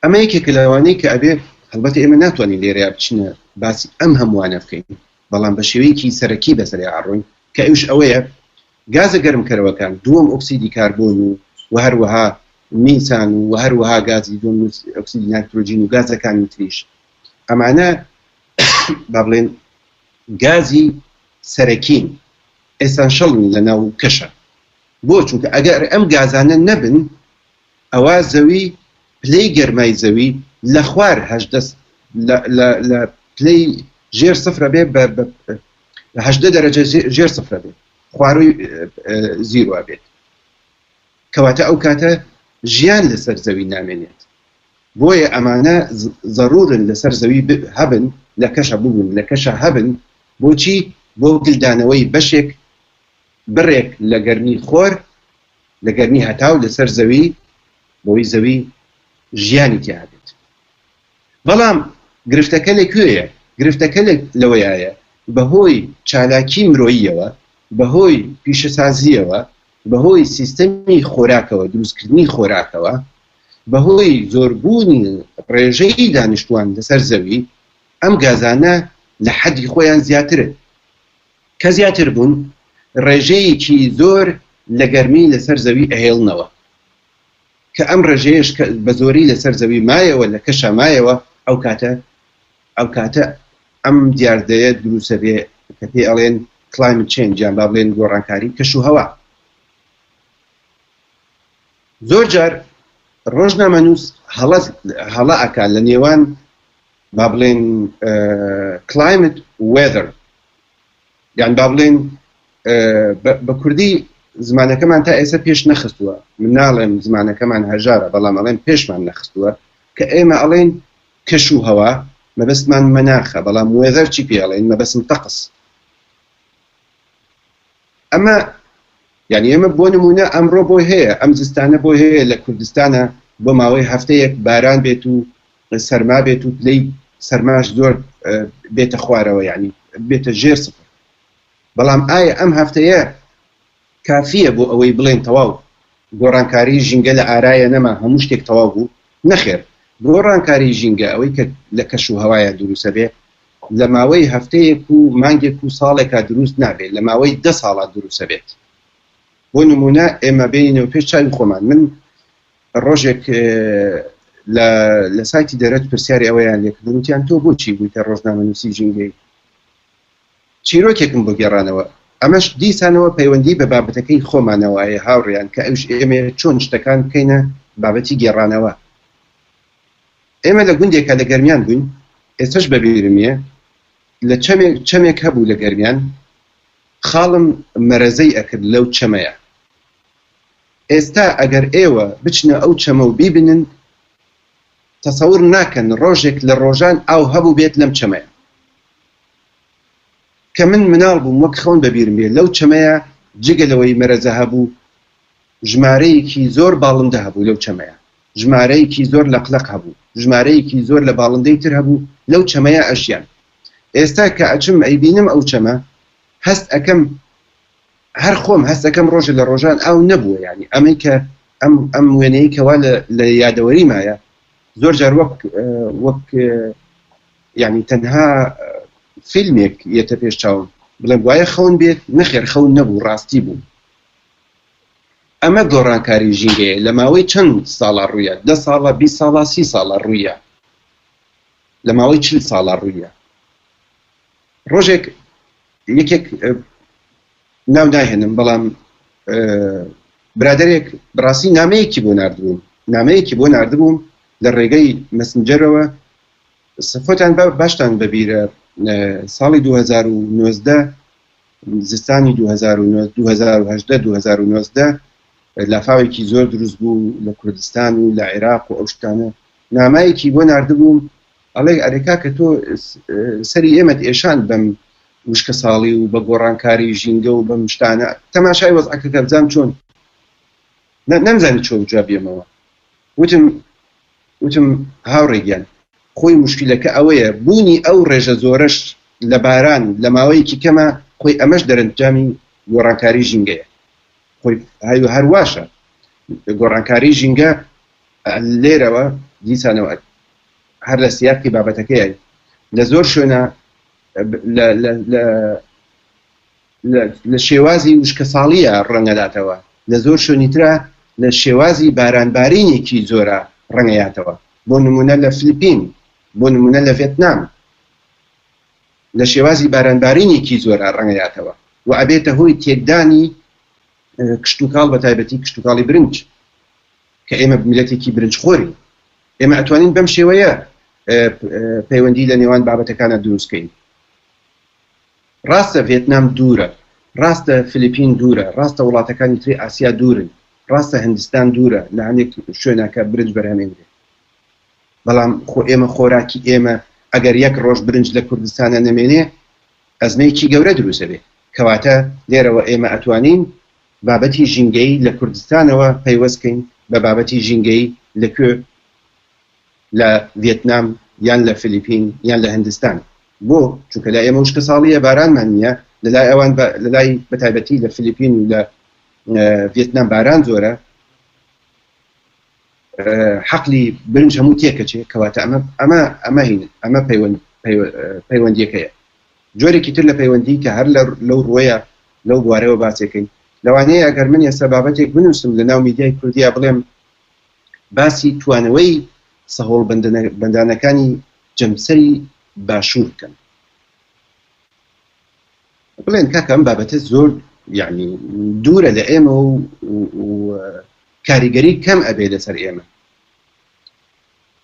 ئەمە یەکێکە لەوانەی کە ئەبێ هەڵبەتە ئێمە ناتوانین لێرەیا بچینە باسی ئەم هەمووانە بکەین بەڵام بە شێوەیەکی سەرەکی بەسەریا ئەڕۆین کە ئەوش ئەوەیە گازە گەرمکەرەوەکان دووەم ئۆکسیدی کاربۆن و و هەروەها میسان و هەروەها گازی دووەم ئۆکسیدی نایترۆجین و گازەکانی تریش ئەمانە با بڵێن گازی سەرەکین essential ن لە ناو کەشە بۆ چونکە ئەگەر ئەم گازانە نەبن ئەوا زەوی پلەی گەرمای زەوی لە خوار 18 لە پلەی ژێر سفرە بێ بە 18 دەرەجە ژێر سفرە بێت خواروی zero بێت کەواتە ئەو کاتە ژیان لەسەر زەوی نامێنێت بۆیە ئەمانە زەرورن لەسەر زەوی هەبن لە کەشە ببوون لە کەشە هەبن بۆچی بۆ گلدانەوەی بەشێک بڕێک لە گەرمی خۆر لە گەرمی هەتاو لەسەر زەوی بەوەی زەوی ژیانی تیا هەبێت. بەڵام گرفتەکە لە کوێیە؟ گرفتەکە لەوەیایە بەهۆی چالاکی مرۆییەوە، بەهۆی پیشەسازییەوە، بەهۆی سیستەمی خۆراکەوە، دروستکردنی خۆراکەوە، بەهۆی زۆربوونی ڕێژەی دانیشتووان لەسەر زەوی، ئەم گازانە لە حەدی خۆیان زیاترن. کە زیاتر بوون ڕێژەیەکی زۆر لە گەرمی لەسەر زەوی ئەهێڵنەوە کە ئەم ڕێژەیەش کە بە زۆری لەسەر زەوی مایەوە لە کەشا مایەوە ئەو کاتە ئەو کاتە ئەم دیاردەیە دروسە بێ کە پێی ئەڵێن climate change یان با بڵێن گۆڕانکاری کەش و هەوا. زۆر جار ڕۆژنامەنووس هەڵە هەڵە ئەکا لە نێوان با بڵێن climate weather یان با بڵێن بە کوردی زمانەکەمان تا ئێستا پێش نەخستووە من ناڵێم زمانەکەمان هەژارە بەڵام ئەڵێم پێشمان نەخستووە کە ئێمە ئەڵێن کەش و هەوا مەبەستمان مەناخە بەڵام weather چی پێ ئەڵێن مەبەستم تەقس ئەمە یعنی ئێمە بۆ نمونە ئەمڕۆ بۆی هەیە ئەم زستانە بۆی هەیە لە کوردستانە بۆ ماوەی هەفتەیەک باران بێت و سەرما بێت و پلەی سەرماش زۆر بێتە خوارەوە یعنی بێتە ژێر سفر بەڵام ئایا ئەم هەفتەیە کافیە بۆ ئەوەی بڵێن تەواو گۆڕانکاری ژینگە لە ئارایە نەما هەموو شتێک تەواو بوو نەخێر گۆڕانکاری ژینگە ئەوەی کە لە کەش و هەوایە دروستە بێ لە ماوەی هەفتەیەک و مانگێک و ساڵێکا دروست نابێت لە ماوەی دە ساڵا دروستە بێت بۆ نمونە ئێمە بێنینەوە پێش چاوی خۆمان من ڕۆژێک لە لە سایتی دەرەت پرسیاری ئەوەیان لێکردم وتیان تۆ بۆچی بوویتە ڕۆژنامەنووسی ژینگەی چیرۆکێکم بۆ گێڕانەوە ئەمەش دیسانەوە پەیوەندی بە بابەتەکەی خۆمانەوە هەیە هاوڕێیان کە ئەوش ئێمە چۆن شتەکان بکەینە بابەتی گێڕانەوە ئێمە لە گوندێکا لە گەرمیان بووین ئێستەش بەبیرم یە لە چەمێک چەمێک هەبوو لە گەرمیان خاڵم مەرەزەی ئەکرد لەو چەمەیە ئێستا ئەگەر ئێوە بچنە ئەو چەمە و بیبنن تەسەور ناکەن ڕۆژێک لە ڕۆژان ئاو هەبووبێت لەم چەمەیا. کە من مناڵ بووم وەک خەون بەبیرم بێ لەو چەمەیا جگە لەوەی مەرەزە هەبوو ژمارەیەکی زۆر باڵندە هەبوو لەو چەمەیا، ژمارەیەکی زۆر لەقلەق هەبوو، ژمارەیەکی زۆر لە باڵندەی تر هەبوو لەو چەمەیا ئەژیان. ئێستا کە ئەچم ئەیبینم ئەو چەمە هەست ئەکەم هەر خۆم هەست ئەکەم ڕۆژێ لە ڕۆژان ئاو نەبووە یانی ئەمەی کە ئەم ئەم وێنەی کەوا لە لە یادەوەری مایە زۆر جار وەک وەک یعنی تەنها فیلمێک یەتە پێش چاوم بڵێم وایە خەون بێت نەخێر خەون نەبوو ڕاستی بوو ئەمە گۆڕانکاری ژینگەیە لە ماوەی چەند ساڵە ڕوویە دە ساڵە 20 ساڵە سی ساڵە ڕوویە لە ماوەی چل ساڵە ڕوویە ڕۆژێک. یەکێک ناو ناهێنم بەڵام برادێک بڕاستی نامەیەکی بۆ نردبووم نامەیەکی بۆ نردبووم لە ڕێگەی مەسنجەرەوە خۆتان باشتان بەبیرە ساڵی 2019 زستانی 2018 2019 لافاوێکی زۆر دروست بوو لە کوردستان و لە عێراق و ئەو شتانە نامایەکی بۆ نردبووم ئەڵێ ئەرێ کاکە تۆ سەری ئێمەت ئێشاند بەم وشکەساڵی و بە گۆڕانکاری ژینگە و بەم شتانە تەماشای وەزعەکە کە بزانم چۆن نەمزانی چۆن جواب بێمەوە وتم وتم هاوڕێ گیان خۆی مشکلەکە ئەوەیە بوونی ئەو ڕێژە زۆرەش لە باران لە ماوەیەکی کەمە خۆی ئەمەش دەرەنجامی گۆڕانکاری ژینگەیە خۆی هەرواشە گۆڕانکاری ژینگە لێرەوە دیسانەوە هەر لە سیاقی بابەتەکەی لە زۆر شوێنە لە شێوازی وشکەساڵیە ڕەنگەداتەوە لە زۆر شوێنی ترە لە شێوازی بارانبارینێکی زۆرە ڕەنگەیاتەوە بۆ نمونە لە فلیپین بۆ نمونە لە ڤێتنام لە شێوازی بارانبارینێکی زۆرە ڕەنگەیاتەوە و ئەبێتە هۆی تێکدانی کشتوکاڵ بە تایبەتی کشتوکاڵی برنج کە ئێمە میلەتێکی برنج خۆرین ئێمە ئەتوانین بەم شێوەیە پەیوەندی لە نێوان بابەتەکانە دروستکەین ڕاستە ڤێتنام دوورە ڕاستە فلیپین دوورە ڕاستە وڵاتەکانی تری ئاسیا دوورن ڕاستە هندستان دوورە لە هەندێک شوێنەکە برنج بەرهەمێنرێ بەڵام خۆ ئێمە خۆراکی ئێمە ئەگەر یەک ڕۆژ برنج لە کوردستانە نەمێنێ ئەزمەیەکی گەورە دروستەبێ کەواتە لێرەوە ئێمە ئەتوانین بابەتی ژینگەیی لە کوردستانەوە پەیوەست کەین بە بابەتی ژینگەیی لە کوێ؟ لە ڤێتنام یان لە فلیپین یان لە هندستان. بۆ؟ چونکە لای ئێمە وشکەساڵییە بارانمان نییە، لە لای ئەوان لە لای بە تایبەتی لە فلیپین و لە ڤێتنام باران زۆرە، حەقلی برنج هەموو تێکەچێ، کەواتە ئەمە ئەمە ئەمە هین ئەمە پەیوەند پەیوەندییەکەیە. جۆرێکی تر لە پەیوەندی کە هەر لەو ڕووەیە لەو بوارەوە باسێکەین لەوانەیە ئەگەر من ئێستا بابەتێک بنووسم لە ناو میدیای کوردیا بڵێم باسی توانەوەی سەهۆڵ بەندانەکانی جەمسەری باشوور بکەم بڵێن کاکە ئەم بابەتە زۆر یعنی دوورە لە ئێمە و کاریگەری کەم ئەبێ لەسەر ئێمە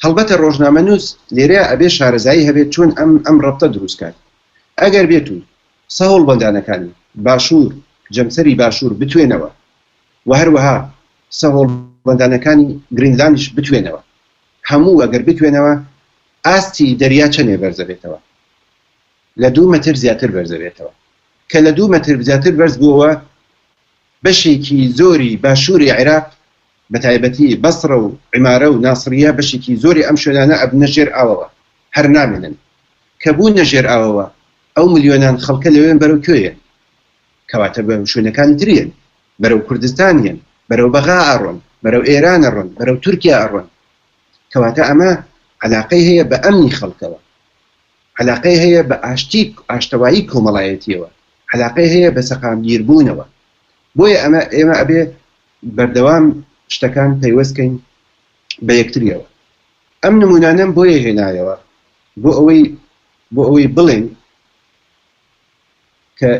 هەڵبەتە ڕۆژنامەنووس لێرەیا ئەبێ شارەزایی هەبێت چۆن ئەم ئەم ڕەبتە دروست کات. ئەگەر بێت و سەهۆڵبەندانەکانی باشوور، جەمسەری باشوور بتوێنەوە و هەروەها سەهۆڵبەندانەکانی گرینلاندیش بتوێنەوە، هەموو ئەگەر بتوێنەوە ئاستی دەریا چەنێ بەرزەبێتەوە؟ لە دوو مەتر زیاتر بەرزەبێتەوە. کە لە دوو مەتر زیاتر بەرز بووەوە بەشێکی زۆری باشووری عێراق بەتایبەتی بەسڕە و عیمارە و ناسڕیە بەشێکی زۆری ئەم شوێنانە ئەبنە ژێر ئاوەوە هەر نامێنن کە بوونە ژێر ئاوەوە ئەو ملیۆنان خەڵکە لەوێن بەرەو کوێ یەن کەواتە بەرەو شوێنەکانی تر یەن بەرەو کوردستان یەن بەرەو بەغا ئەڕۆن بەرەو ئێران ئەڕۆن بەرەو تورکیا ئەڕۆن کەواتە ئەمە عەلاقەی هەیە بە ئەمنی خەڵکەوە عەلاقەی هەیە بە ئاشتی ئاشتەوایی کۆمەڵایەتیەوە عەلاقەی هەیە بە سەقامگیربوونەوە بۆیە ئەمە ئێمە ئەبێ بەردەوام شتەکان پەیوەست کەین بە یەکتریەوە. ئەم نمونانەم بۆیە هێنایەوە بۆ ئەوەی بۆ ئەوەی بڵێین کە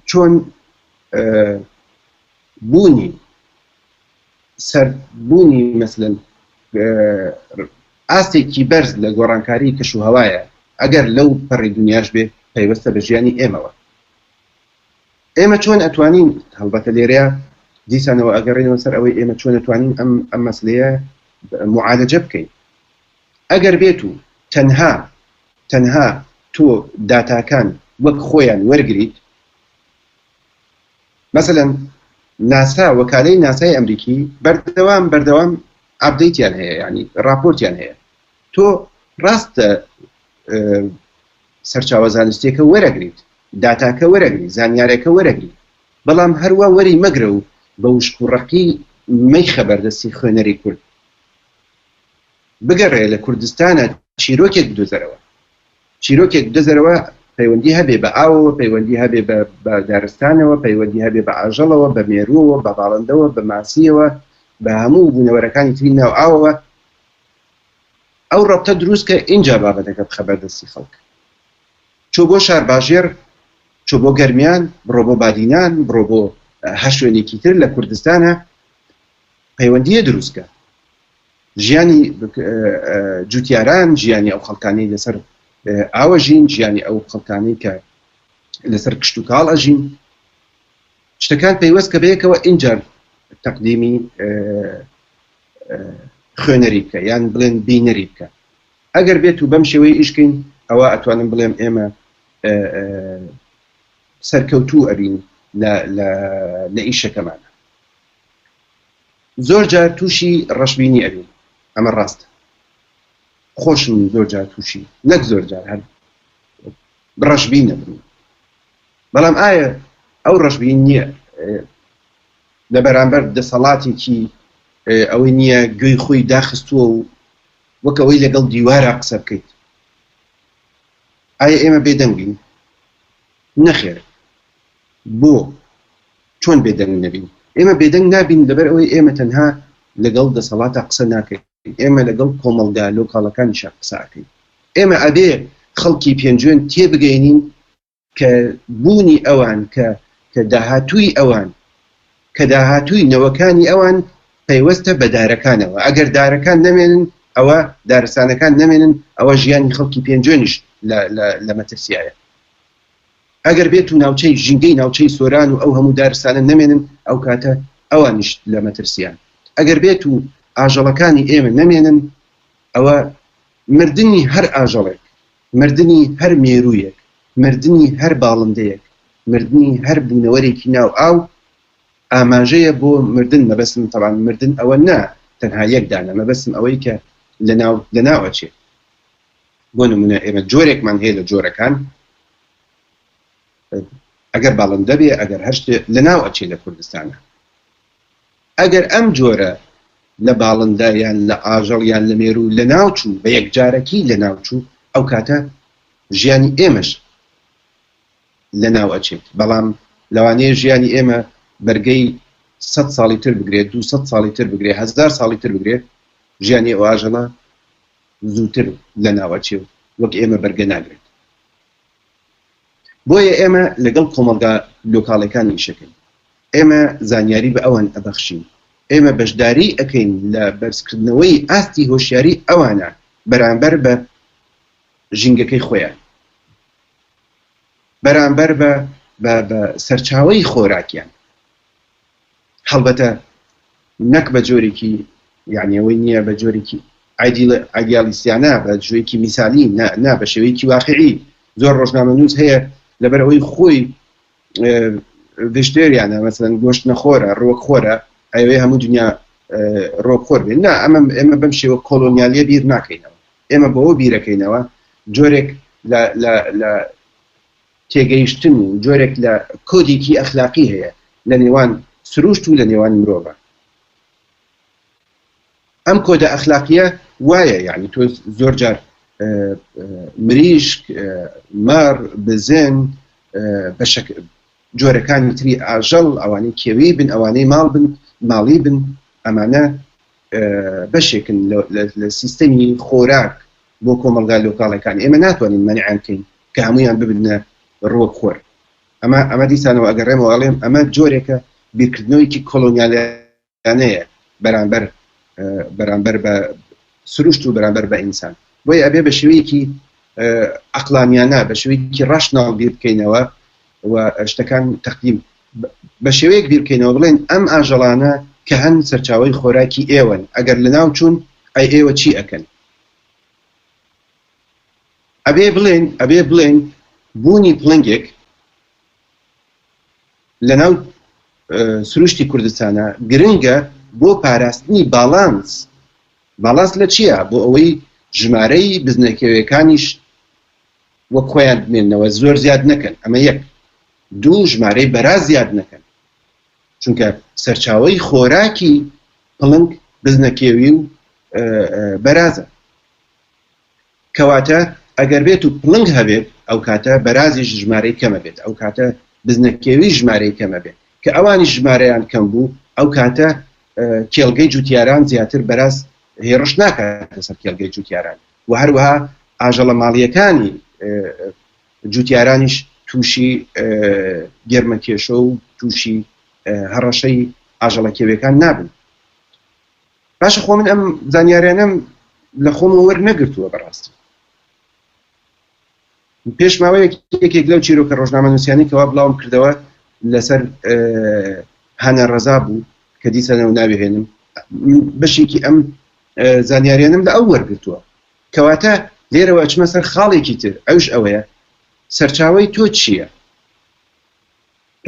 چۆن بوونی سەر بوونی مەسلەن ئاستێکی بەرز لە گۆڕانکاری کەش و هەوایە ئەگەر لەو پەڕی دنیاش بێ پەیوەستە بە ژیانی ئێمەوە. ئێمە چۆن ئەتوانین هەڵبەتە لێرەیە دیسانەوە ئەگەڕێنەوە سەر ئەوەی ئێمە چۆن ئەتوانین ئەم ئەم مەسلەیە معالەجە بکەین ئەگەر بێت و تەنها تەنها تۆ داتاکان وەک خۆیان وەرگریت مەسەلەن ناسا وەکالەی ناسای ئەمریکی بەردەوام بەردەوام ئاپدەیتیان هەیە ینی راپۆرتیان هەیە تۆ ڕاستە سەرچاوە زانستیەکە وەرەگریت، داتاکە وەرەگری، زانیارەکە وەرەگری، بەڵام هەروا وەری مەگرە و بە وشک و ڕەقی مەیخە بەردەستی خوێنەری کورد. بگەڕێ لە کوردستانا چیرۆکێک بدۆزەرەوە. چیرۆکێک بدۆزەرەوە پەیوەندی هەبێ بە ئاوەوە، پەیوەندی هەبێ بە بە دارستانەوە، پەیوەندی هەبێ بە ئاژەڵەوە، بە مێرووەوە، بە باڵندەوە، بە ماسییەوە، بە هەموو بوونەوەرەکانی تری ناو ئاوەوە. ئەو ڕەبتە دروست کە ئینجا بابەتەکە بخە بەردەستی خەڵک. چۆ بۆ شارباژێڕ. بچۆ بۆ گەرمیان، بڕۆ بۆ بادینان، بڕۆ بۆ هەر شوێنێکی تر لە کوردستانە پەیوەندییە دروستکە. ژیانی جوتیاران، ژیانی ئەو خەڵکانەی لەسەر ئاوە ژین، ژیانی ئەو خەڵکانەی کە لەسەر کشتوکاڵ ئەژین، شتەکان پەیوەست کە بەیەکەوە ئینجا تەقدیمی خوێنەری بکە یان بڵێن بینەری بکە. ئەگەر بێت و بەم شێوەیە ئیش کەین ئەوا ئەتوانم بڵێم ئێمە سەرکەوتوو ئەبین لە ئیشەکەمانە. زۆر جار تووشی ڕەشبینی ئەبین ئەمە ڕاستە خۆشم زۆر جار تووشی نەک زۆر جار هەر ڕەشبین نەبم بەڵام ئایا ئەو ڕەشبین نییە لە بەرامبەر دەسەڵاتێکی ئەوەی نییە گوێی خۆی داخستووە و وەک ئەوەی لەگەڵ دیوارا قسە بکەیت ئایا ئێمە بێدەنگ بین؟ نەخێر بۆ؟ چۆن بێدەنگ نەبین؟ ئێمە بێدەنگ نابین لەبەر ئەوەی ئێمە تەنها لەگەڵ دەسەڵاتا قسە ناکەین، ئێمە لەگەڵ کۆمەڵگا لۆکاڵەکانیشا قسە ئەکەین. ئێمە ئەبێ خەڵکی پێنجوێن تێبگەینین کە بوونی ئەوان، کە کە داهاتووی ئەوان، کە داهاتووی نەوەکانی ئەوان پەیوەستە بە دارەکانەوە. ئەگەر دارەکان نەمێنن، ئەوە دارستانەکان نەمێنن، ئەوە ژیانی خەڵکی پێنجوێنیش لە لە لە مەترسیایە. ئەگەر بێت و ناوچەی ژینگەی ناوچەی سۆران و ئەو هەموو دارستانە نەمێنن ئەو کاتە ئەوانیش لە مەترسیان. ئەگەر بێت و ئاژەڵەکانی ئێمە نەمێنن ئەوە مردنی هەر ئاژەڵێک، مردنی هەر مێروویەک، مردنی هەر باڵندەیەک، مردنی هەر بوونەوەرێکی ناو ئاو ئاماژەیە بۆ مردن، مەبەستم تەبعەن مردن ئەوە نا تەنها یەک دانە، مەبەستم ئەوەی کە لەناو لەناو ئەچێ. بۆ نمونە ئێمە جۆرێکمان هەیە لە جۆرەکان ئەگەر باڵندە بێ ئەگەر هەر شتێ لەناو ئەچێ لە کوردستانە ئەگەر ئەم جۆرە لە باڵندە یان لە ئاژەڵ یان لە مێروو لەناو چوو بە یەکجارەکی لەناو چوو ئەو کاتە ژیانی ئێمەش لەناو ئەچێت بەڵام لەوانەیە ژیانی ئێمە بەرگەی سەد ساڵی تر بگرێت 200 ساڵی تر بگرێت هەزار ساڵی تر بگرێت ژیانی ئەو ئاژەڵە زووتر لەناو ئەچێ و وەک ئێمە بەرگە ناگرێت. بۆیە ئێمە لەگەڵ کۆمەڵگا لۆکاڵەکان ئیشەکەین. ئێمە زانیاری بە ئەوان ئەبەخشین. ئێمە بەشداری ئەکەین لە بەرزکردنەوەی ئاستی هۆشیاری ئەوانە بەرامبەر بە ژینگەکەی خۆیان. بەرامبەر بە بە سەرچاوەی خۆراکیان. هەڵبەتە نەک بە جۆرێکی یعنی ئەوەی نییە بە جۆرێکی ئایدیالیستیانە بە جۆرێکی میسالی نا بە شێوەیەکی واقعی زۆر ڕۆژنامەنووس هەیە لەبەر ئەوەی خۆی ڤێژتێریانە مەسەن گۆشت نەخۆرە ڕوەک خۆرە ئەوێ هەموو دنیا ڕۆک خۆر بێت نا ئەمە ئێمە بەم شێوە کۆلۆنیالیە بیر ناکەینەوە ئێمە بەوە بیرەکەینەوە جۆرێک لە تێگەیشتن و جۆرێک لە کۆدێکی ئەخلاقی هەیە لە نێوان سروشت و لە نێوان مرۆڤا. ئەم کۆدە ئەخلاقیە وایە یعنی تۆ زۆر جار مریشک، مەڕ، بزن، بەشەک جۆرەکانی تری ئاژەڵ، ئەوانەی کێوی بن، ئەوانەی ماڵ بن، ماڵی بن، ئەمانە بەشێکن لە سیستەمی خۆراک بۆ کۆمەڵگا لۆکاڵەکان. ئێمە ناتوانین مەنعیان بکەین کە هەموویان ببنە ڕووەک خۆر. ئەمە ئەمە دیسانەوە ئەگەڕێمەوە ئەڵێم ئەمە جۆرێکە بیرکردنەوەیەکی کۆلۆنیالانەیە بەرامبەر بەرامبەر بە سروشت و بەرامبەر بە ئینسان. بۆیە ئەبێ بە شێوەیەکی عەقڵانیانە، بە شێوەیەکی ڕاشناڵ بیر بکەینەوە و شتەکان تەقدیم بە شێوەیەک بیر بکەینەوە بڵێن ئەم ئاژەڵانە کە هەن سەرچاوەی خۆراکی ئێوەن، ئەگەر لەناو چوون ئەی ئێوە چی ئەکەن؟ ئەبێ بڵێن ئەبێ بڵێن بوونی پڵنگێک لەناو سروشتی کوردستانە گرنگە بۆ پاراستنی باڵانس باڵانس لە چییە بۆ ئەوەی ژمارەی بزنەکەوێکانیش وەک خۆیان بمێنەوە زۆر زیاد نەکەن ئەمە یەک دوو ژمارەی بەراز زیاد نەکەن چونکە سەرچاوەی خۆراکی پڵنگ بزنەکێوی و بەرازە کەواتە ئەگەر بێت و پڵنگ هەبێت ئەوکاتە بەرازیش ژمارەی کەمە بێت ئەوکاتە بزنەکێوی ژمارەی کەمە بێت کە ئەوانیش ژمارەیان کەم بوو ئەوکاتە کێڵگەی جوتیاران زیاتر بەراز هێڕش ناکاتە سەر کێڵگەی جوتیاران و هەروەها ئاژەڵە ماڵیەکانی جوتیارانیش تووشی گەرمەکێشە و تووشی هەڕەشەی ئاژەڵە کێویەکان نابن. باشە خۆ من ئەم زانیاریانەم لە خۆمەوە وەرنەگرتووە بەڕاستی. پێش ماوەیەک یەکێک لەو چیرۆکە ڕۆژنامەنووسیانەی کەوا بڵاوم کردەوە لەسەر هانا ڕەزا بوو کە دیسانەوە ناوی هێنم بەشێکی ئەم زانیاریانم لە ئەو وەرگرتووە کەواتە لێرەوە ئەچمە سەر خاڵێکی تر ئەوش ئەوەیە سەرچاوەی تۆ چییە؟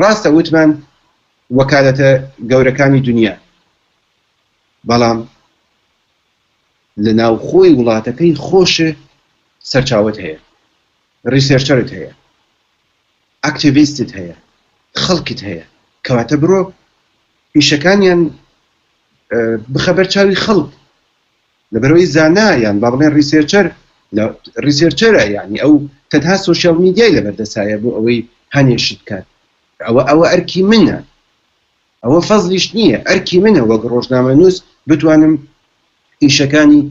ڕاستە وتمان وەکالەتە گەورەکانی دنیا بەڵام لە ناوخۆی وڵاتەکەی خۆش سەرچاوەت هەیە، researcher ت هەیە، ئەکتیڤیستت هەیە، خەڵکت هەیە، کەواتە بڕۆ ئیشەکانیان بخە بەر چاوی خەڵک، لەبەرئەوەی زانا یان با بڵێن researcher researcher ە یانی ئەو تەنها social media ی لەبەردەسایە بۆ ئەوەی هەنێ شت بکات، ئەوە ئەوە ئەرکی منە. ئەوە فەزلیش نییە، ئەرکی منە وەک ڕۆژنامەنووس بتوانم ئیشەکانی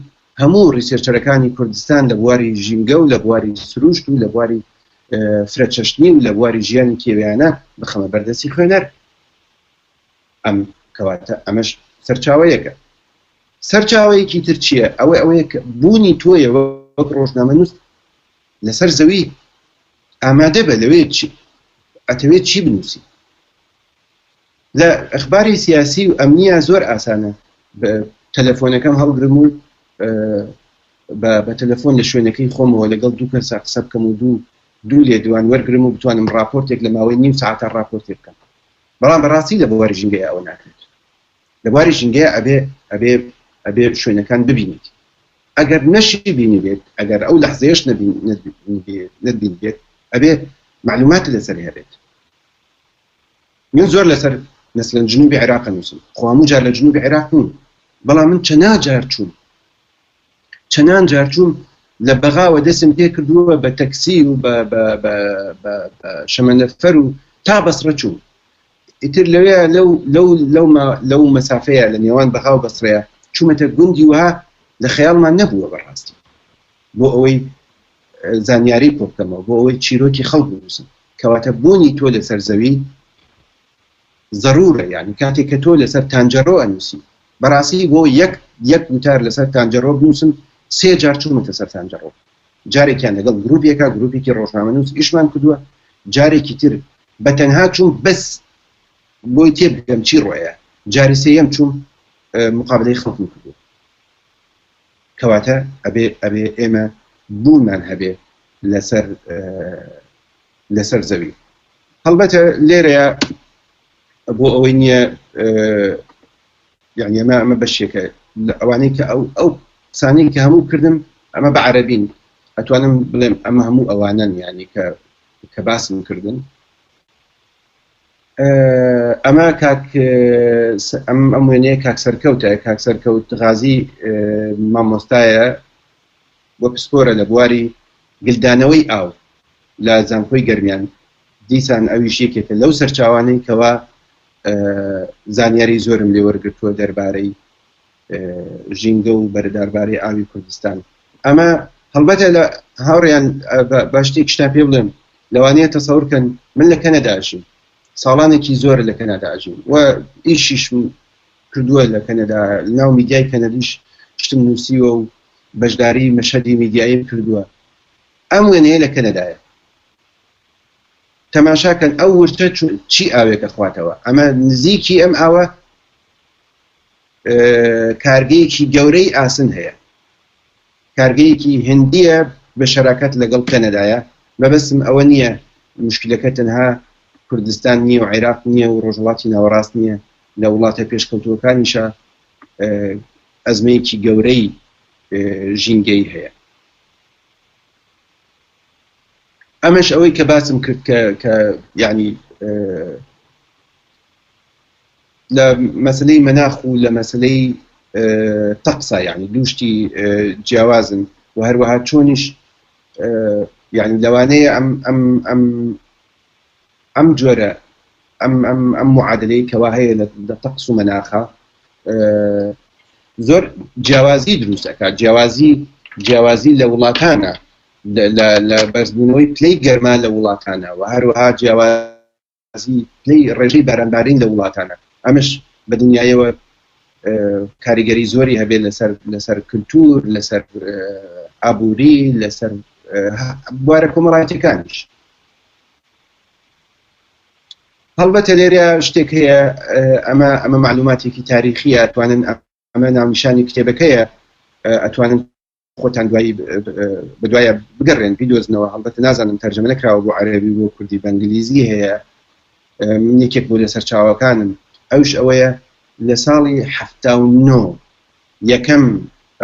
هەموو researcher ەکانی کوردستان لە بواری ژینگە و لە بواری سروشت و لە بواری فرەچەشنی و لە بواری ژیانی کێویانە بخەمە بەردەستی خوێنەر. ئەم کەواتە ئەمەش سەرچاوەیەکە. سەرچاوەیەکی تر چییە؟ ئەوە ئەوەیە کە بوونی تۆیە وەک ڕۆژنامەنووس لەسەر زەوی ئامادە بە لەوێ ئەتەوێت چی بنووسی. لە ئەخباری سیاسی و ئەمنیە زۆر ئاسانە تەلەفۆنەکەم هەڵگرم و بە تەلەفۆن لە شوێنەکەی خۆمەوە لەگەڵ دوو کەسا قسە بکەم و دوو دوو لێدوان وەرگرم و بتوانم راپۆرتێک لە ماوەی نیو ساعتە راپۆرتێک بکەم بەڵام بەڕاستی لە بواری ژینگەیە ئەوە ناکرێت لە بواری ژینگەیە ئەبێ ئەبێ ئەبێ شوێنەکان ببینیت ئەگەر نەشی بینیبێت ئەگەر ئەو لەحزەیەش نەبینیبێت ئەبێ معلومات لەسەر هەبێت من زۆر لەسەر مەسەلەن جنوبی عێراق ئەنووسم، خۆ هەموو جار لە جنوبی عێراق نیم، بەڵام من چەنان جار چووم، چەنان جار چووم لە بەغاوە دەستم پێ کردووە بە تەکسی و بە بە بە بە بە شەمەنەفەر و تا بەسڕە چووم. ئیتر لەوێ لەو لەو لەو لەو مەسافەیە لە نێوان بەغا و بەسڕەیە چوومەتە گوندی وەها لە خەیاڵمان نەبووە بەڕاستی بۆ ئەوەی زانیاری کۆ بکەمەوە بۆ ئەوەی چیرۆکی خەڵک بنووسم. کەواتە بوونی تۆ لەسەر زەوی زەرورە یانی کاتێک کە تۆ لەسەر تانجەرۆ ئەنووسی بەڕاستی بۆ یەک یەک وتار لەسەر تانجەرۆ بنووسم سێ جار چوومەتە سەر تانجەرۆ جارێکیان لەگەڵ گروپێکا گروپێکی ڕۆژنامەنووس ئیشمان کردووە جارێکی تر بە تەنها چووم بەس بۆی تێبگەم چی ڕۆیە جاری سێیەم چووم مقابلەی خەڵکم کردووە کەواتە ئەبێ ئەبێ ئێمە بوونمان هەبێ لەسەر لەسەر زەوی هەڵبەتە لێرەیە بۆ ئەوەی نییە یعنی ئەمە ئەمە بەشێکە لە ئەوانەی کە ئەو ئەو قسانەی کە هەموو کردم ئەمە بە عەرەبین ئەتوانم بڵێم ئەمە هەموو ئەوانەن یعنی کە کە باسم کردن ئەمە کاک ئەم ئەم وێنەیە کاک سەرکەوتە کاک سەرکەوت غازی مامۆستایە و پسپۆرە لە بواری گلدانەوەی ئاو لە زانکۆی گەرمیان، دیسان ئەویش یەکێکە لەو سەرچاوانەی کەوا زانیاری زۆرم لێ وەرگرتووە دەربارەی ژینگە و بەرداربارەی ئاوی کوردستان. ئەمە هەڵبەتە لە هاوڕیان بە شتێکشتان پێ بڵێم لەوانەیە تەسەور کەن من لە کەنەدا ئەژیم ساڵانێکی زۆرە لە کەنەدا ئەژیم و ئیشیشم کردووە لە کەنەدا ناو میدیای کەنەدیش شتم نووسیوە و بەشداری مەشهەدی میدیاییم کردووە ئەم وێنەیە لە کەنەدایە تەماشاکەن ئەو ورچە چی ئاوێک ئەخواتەوە ئەمە نزیکی ئەم ئاوە کارگەیەکی گەورەی ئاسن هەیە کارگەیەکی هندیە بە شەراکەت لەگەڵ کەنەدایە مەبەستم ئەوە نییە مشکلەکە تەنها کوردستان نییە و عێراق نییە و ڕۆژهەڵاتی ناوەڕاست نییە لە وڵاتە پێشکەوتووەکانیشە ئەزمەیەکی گەورەی ژینگەی هەیە. ئەمەش ئەوەی کە باسم کرد کە کە یعنی لە مەسلەی مەناخ و لە مەسلەی تەقسا یعنی دووشتی جیاوازن و هەروەها چۆنیش یعنی لەوانەیە ئەم ئەم ئەم ئەم جۆرە ئەم ئەم ئەم معادلەی کەوا هەیە لە تەقس و مەناخە زۆر جیاوازی دروست ئەکات جیاوازی جیاوازی لە وڵاتانە. لە بەرزبوونەوەی پلەی گەرما لە وڵاتانە و هەروەها جیاوازی پلەی ڕێژەی بارانبارین لە وڵاتانە ئەمەش بە دنیایەوە کاریگەری زۆری هەبێت لەسەر لەسەر کللتور لەسەر ئابووری لەسەر بوارە کۆمەڵایەتەکانیش هەڵبەتە لێرە شتێک هەیە ئەمە ئەمە معلوماتێکی تاریخیە توانن ئەمە ناونیشانی کتێبەکەیە ئەتوانن خۆتان دوایی بەدوایە بگەڕێن بیدۆزنەوە هەڵبەتە نازانم تەرجەمە نەکراوە بۆ عەرەبی بۆ کوردی بە ئینگلیزی هەیە من یەکێک بوو لە سەرچاوەکانم ئەوش ئەوەیە لە ساڵی 79 یەکەم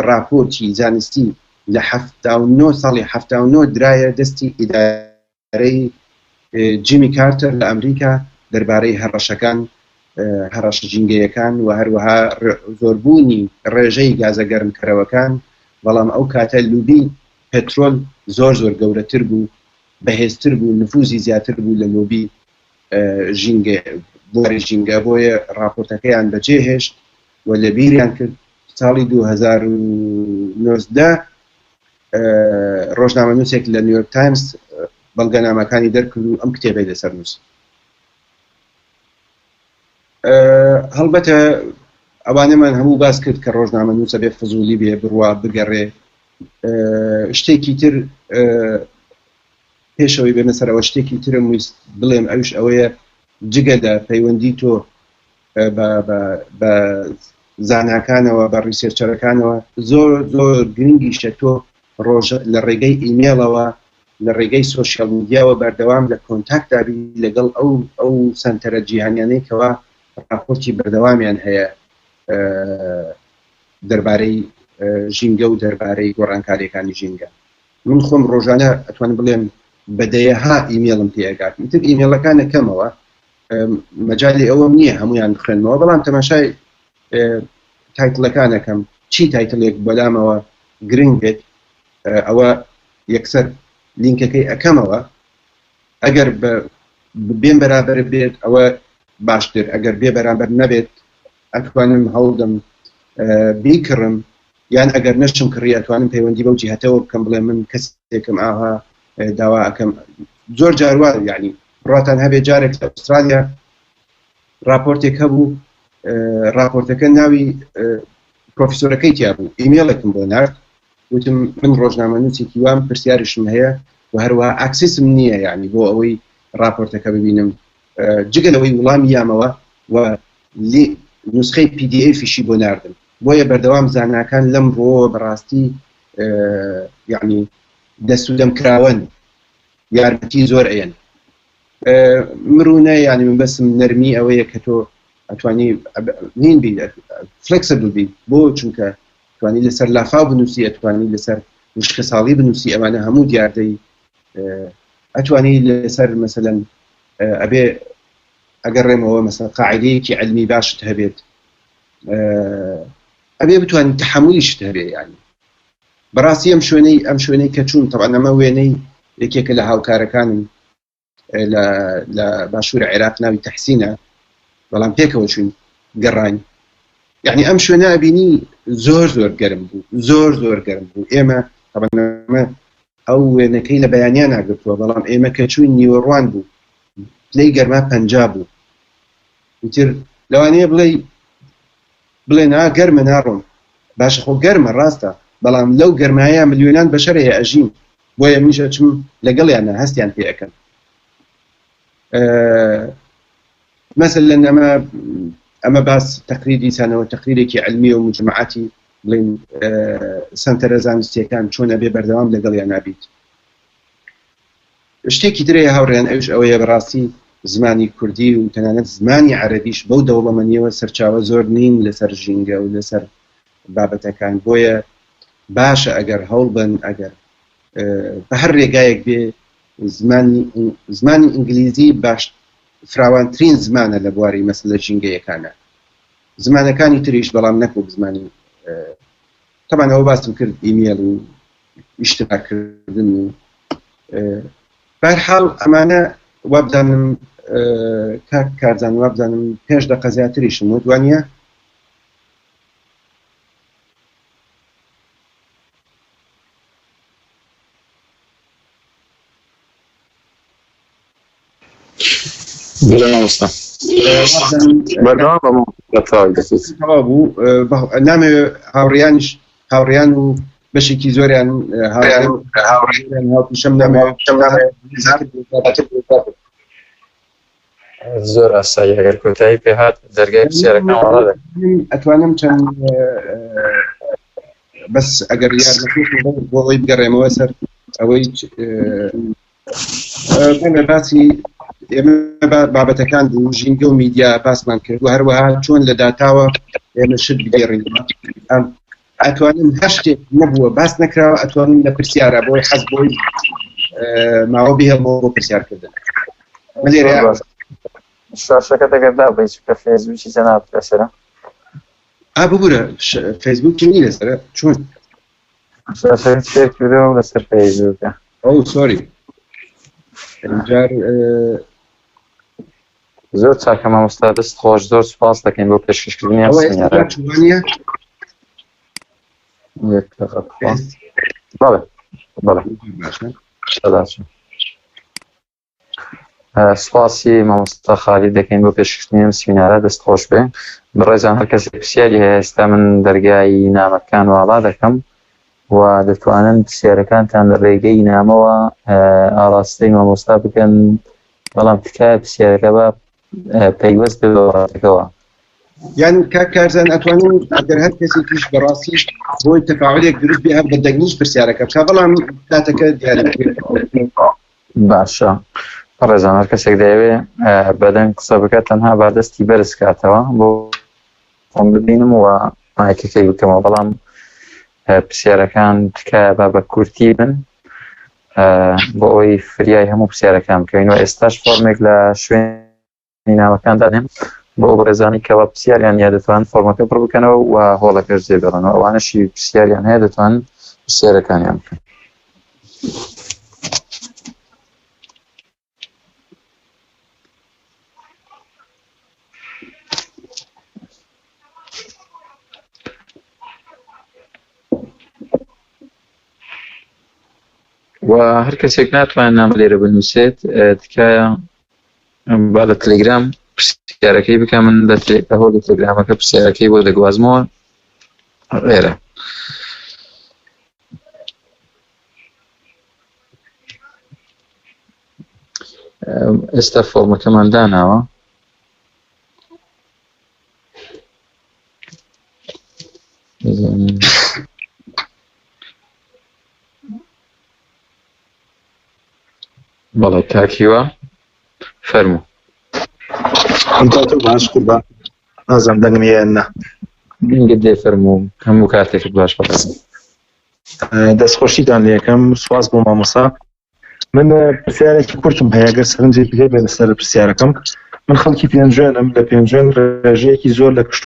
راپۆرتی زانستی لە 79 ساڵی 79 درایە دەستی ئیدارەی جیمی کارتەر لە ئەمریکا دەربارەی هەڕەشەکان، هەڕەشە ژینگەیەکان و هەروەها زۆربوونی ڕێژەی گازە گەرمکەرەوەکان، بەڵام ئەو کاتە لوبی پێترۆل زۆر زۆر گەورەتر بوو، بەهێزتر بوو، نفوزی زیاتر بوو لە لۆبی ژینگە بواری ژینگە، بۆیە ڕاپۆرتەکەیان بەجێهێشت و لەبیریان کرد. ساڵی 2019 ڕۆژنامەنووسێک لە نیویۆرک تایمز بەڵگەنامەکانی دەرکرد و ئەم کتێبەی لەسەر نووسی. هەڵبەتە ئەوانەمان هەموو باس کرد کە ڕۆژنامەنووسە بێ فزولی بێ بڕوا بگەڕێ شتێکی تر پێشەوەی بێمە سەرەوە شتێکی ترم ویست بڵێم ئەوش ئەوەیە جگە لە پەیوەندی تۆ بە زاناکانەوە بە researcher ەکانەوە زۆر زۆر گرنگیشە تۆ ڕۆژ لە ڕێگەی ئیمێڵەوە لە ڕێگەی social media وە بەردەوام لە contact دا بی لەگەڵ ئەو ئەو سەنتەرە جیهانیانەی کەوا ڕاپۆرتی بەردەوامیان هەیە دەربارەی ژینگە و دەربارەی گۆڕانکاریەکانی ژینگە من خۆم ڕۆژانە ئەتوانم بڵێم بە دەیەها ئیمێڵم پێ ئەگات ئیتر ئیمێڵەکان ئەکەمەوە مەجالی ئەوەم نییە هەمویان بخوێنمەوە بەڵام تەماشای title ەکان ئەکەم چی title ێک بەلامەوە گرنگ بێت ئەوە یەکسەر لینکەکەی ئەکەمەوە ئەگەر بێم بەرابەر بێت ئەوە باشتر ئەگەر بێ بەرامبەر نەبێت ئەتوانم هەوڵدەم بیکڕم یان ئەگەر نەشم کڕی ئەتوانم پەیوەندی بەو جیهتەوە بکەم بڵێ من کەسێکم ئاها داوا ئەکەم زۆر جاروا یعنی بڕاتان هەبێ جارێک لە ئوسترالیا راپۆرتێک هەبوو راپۆرتەکە ناوی پرۆفیسۆرەکەی تیا بوو ئیمێڵێکم بۆ نارد وتم من ڕۆژنامەنووسێکی وام پرسیارشم هەیە و هەروەها access م نییە یعنی بۆ ئەوەی راپۆرتەکە ببینم جگە لەوەی وڵامی یامەوە و نسخەی PDF یشی بۆ ناردم بۆیە بەردەوام زاناکان لەم ڕووەوە بەڕاستی یعنی دەست و دەم کراوەن یارمەتی زۆر ئەیەن مرونە یعنی من بەسم نەرمی ئەوەیە کە تۆ ئەتوانی نین بی flexible بی بۆ چونکە توانی لەسەر لافاو بنووسی ئەتوانی لەسەر وشکەساڵی بنووسی ئەوانە هەموو دیاردەی ئەتوانی لەسەر مەسەلەن ئەبێ ئەگەڕێمەوە مەسەل قاعدەیەکی علمی باشت هەبێت ئەبێ بتوانین تحملیشت هەبێ یعنی بەڕاستی ئەم شوێنەی ئەم شوێنەی کە چوون تەبعەن ئەمە وێنەی یەکێکە لە هاوکارەکانم لە لە باشوورە عێراق ناوی تەحسینە بەڵام پێکەوە چوین گەڕاین یعنی ئەم شوێنە ئەبینی زۆر زۆر گەرم بوو زۆر زۆر گەرم بوو ئێمە ئەمە ئەو وێنەکەی لە بەیانیان ناگرتووە بەڵام ئێمە کە چوین نیوەڕوان بوو پلەی گەرما پ بوو ئیتر لەوانەیە بڵێ بڵێ نا گەرمە ناڕۆم باشە خۆ گەرمە ڕاستە بەڵام لەو گەرمایە ملیۆنان بەشەر هەیە ئەژین بۆیە منیش ئەچم لەگەڵیانە هەستیان پێ ئەکەم مەسەلەن ئەمە ئەمە باس تقریر دیسانەوە تقریرێکی علمی و مجمعاتی بڵین سنتەرە زانستیەکان چۆن ئەبێ بەردەوام لەگەڵیان نابیت شتێکی تر هەیە هاوڕێیان ئەویش ئەوەیە بەڕاستی زمانی کوردی و تەنانەت زمانی عەرەبیش بەو دەوڵەمەنیەوە سەرچاوە زۆر نین لەسەر ژینگە و لەسەر بابەتەکان بۆیە باشە ئەگەر هەوڵبن ئەگەر بە هەر رێگایەک بێ زمانی زمانی ئینگلیزی باش فراوانترین زمانە لە بواری مەسلە ژینگەیەکانە زمانەکانی تریش بەڵام نەکوک زمانی تەبان ئەوە باسم کرد ئیمێل و ئیشتراکردن و بەرحاڵ ئەمانە وابزانم کاک کارزان وابزانم پێنج دەقە زیاتریشم وت وانە؟ بەڵێ مامۆستا بەردەوام بە مامۆستا تەواوی دەکەیت. تەواو بوو نامەوێ هاوڕیانیش هاوڕیان و بەشێکی زۆریان هاوڕیان هاوڕیان هاوپیشەم نامەوێ زۆر ئاسایی ئەگەر کۆتایی پێهات دەرگای پرسیارەکان واڵا دەکەم. ئەتوانم چەند بەس ئەگەر یارمەتی بۆ ئەوەی بگەڕێمەوە سەر ئەوەی بەڵێ باسی ئێمە بابەتەکان بوو ژینگە و میدیا باسمان کرد و هەروەها چۆن لە داتاوە ئێمە شت بگێڕینەوە ئەتوانم هەر شتێک نەبووە باس نەکراوە ئەتوانم لە پرسیارە بۆی حەز بۆی ماوە بهێڵمەوە بۆ پرسیارکردن لێرە شاشەکە دەگەر دابەی چونکە فەیسبووکی جەنابت لەسەرە ئا ببورە فەیسبووکی نی لەسەرە چۆن شاشەکەت شێر کردەوە لەسەر فەیسبووکە ئەو سۆری جار زۆر چاکە مامۆستا دەست خۆش زۆر سوپاس دەکەین بۆ پێشکەشکردنی ئەم ئەوە ئێستا سمینارە چوانە یەک دەقە تخوا. بەڵێ بەڵێ باشە سەداچم. سوپاسی مامۆستا خالید دەکەین بۆ پێشکەشکردنی ئەم سمینارە دەست خۆش بێ بەڕێزان هەر کەسێک پرسیاری هەیە ئێستا من دەرگای نامەکان واڵا دەکەم و دەتوانن پرسیارەکانتان لە ڕێگەی نامەوە ئاراستەی مامۆستا بکەن بەڵام تکایە پرسیارەکە بە پەیوەست بێ بە بابەتەکەوە. یان کاک کارزان ئەتوانم ئەگەر هەر کەسێکیش بەڕاستی بۆی تەفاعلێک دروست بێ هەر بە دەنگیش پرسیارەکە بکا بەڵام کاتەکە دیاری بکرێت. باشە بەڕێزان هەر کەسێک دەیەوێ بەدەنگ قسە بکات تەنها با دەستی بەرز کاتەوە بۆ خۆم ببینم و مایکەکەی بکەمەوە بەڵام پرسیارەکان تکایە با بە کورتی بن بۆ ئەوەی فریای هەموو پرسیارەکان بکەوین و ئێستاش فۆرمێک لە شوێنی ناوەکان دانێم بۆ ئەو بەڕێزانی کەوا پرسیاریان یا دەتوان فۆرمەکە پڕ بکەنەوە و هۆڵەکەش جێ بێڵنەوە ئەوانەشی پرسیاریان هەیە دەتوان پرسیارەکانیان بکەن. و هەر کەسێک ناتوانێت نامە لێرە بنووسێت تکایە با لە تەلەگرام پرسیارەکەی بکە من لە هۆڵی تەلەگرامەکە پرسیارەکەی بۆ دەگوازمەوە ئێرە. ئێستا فۆرمەکەمان داناوە بەڵێ کاک هیوا فەرموو. کاتۆ باش قوربان نازانم دەنگم یە نا. دەنگت لێ فەرموو هەموو کاتێکت باش بەڕێز. دەستخۆشیتان لەکەم سواز بۆ مامۆسا من پرسیارێکی کورتم هەیە گەر سەرنجێکی هەبێ لەسەر پرسیارەکەم من خەڵکی پێنجوێنم لە پێنجوێن ڕێژەیەکی زۆر لە کشت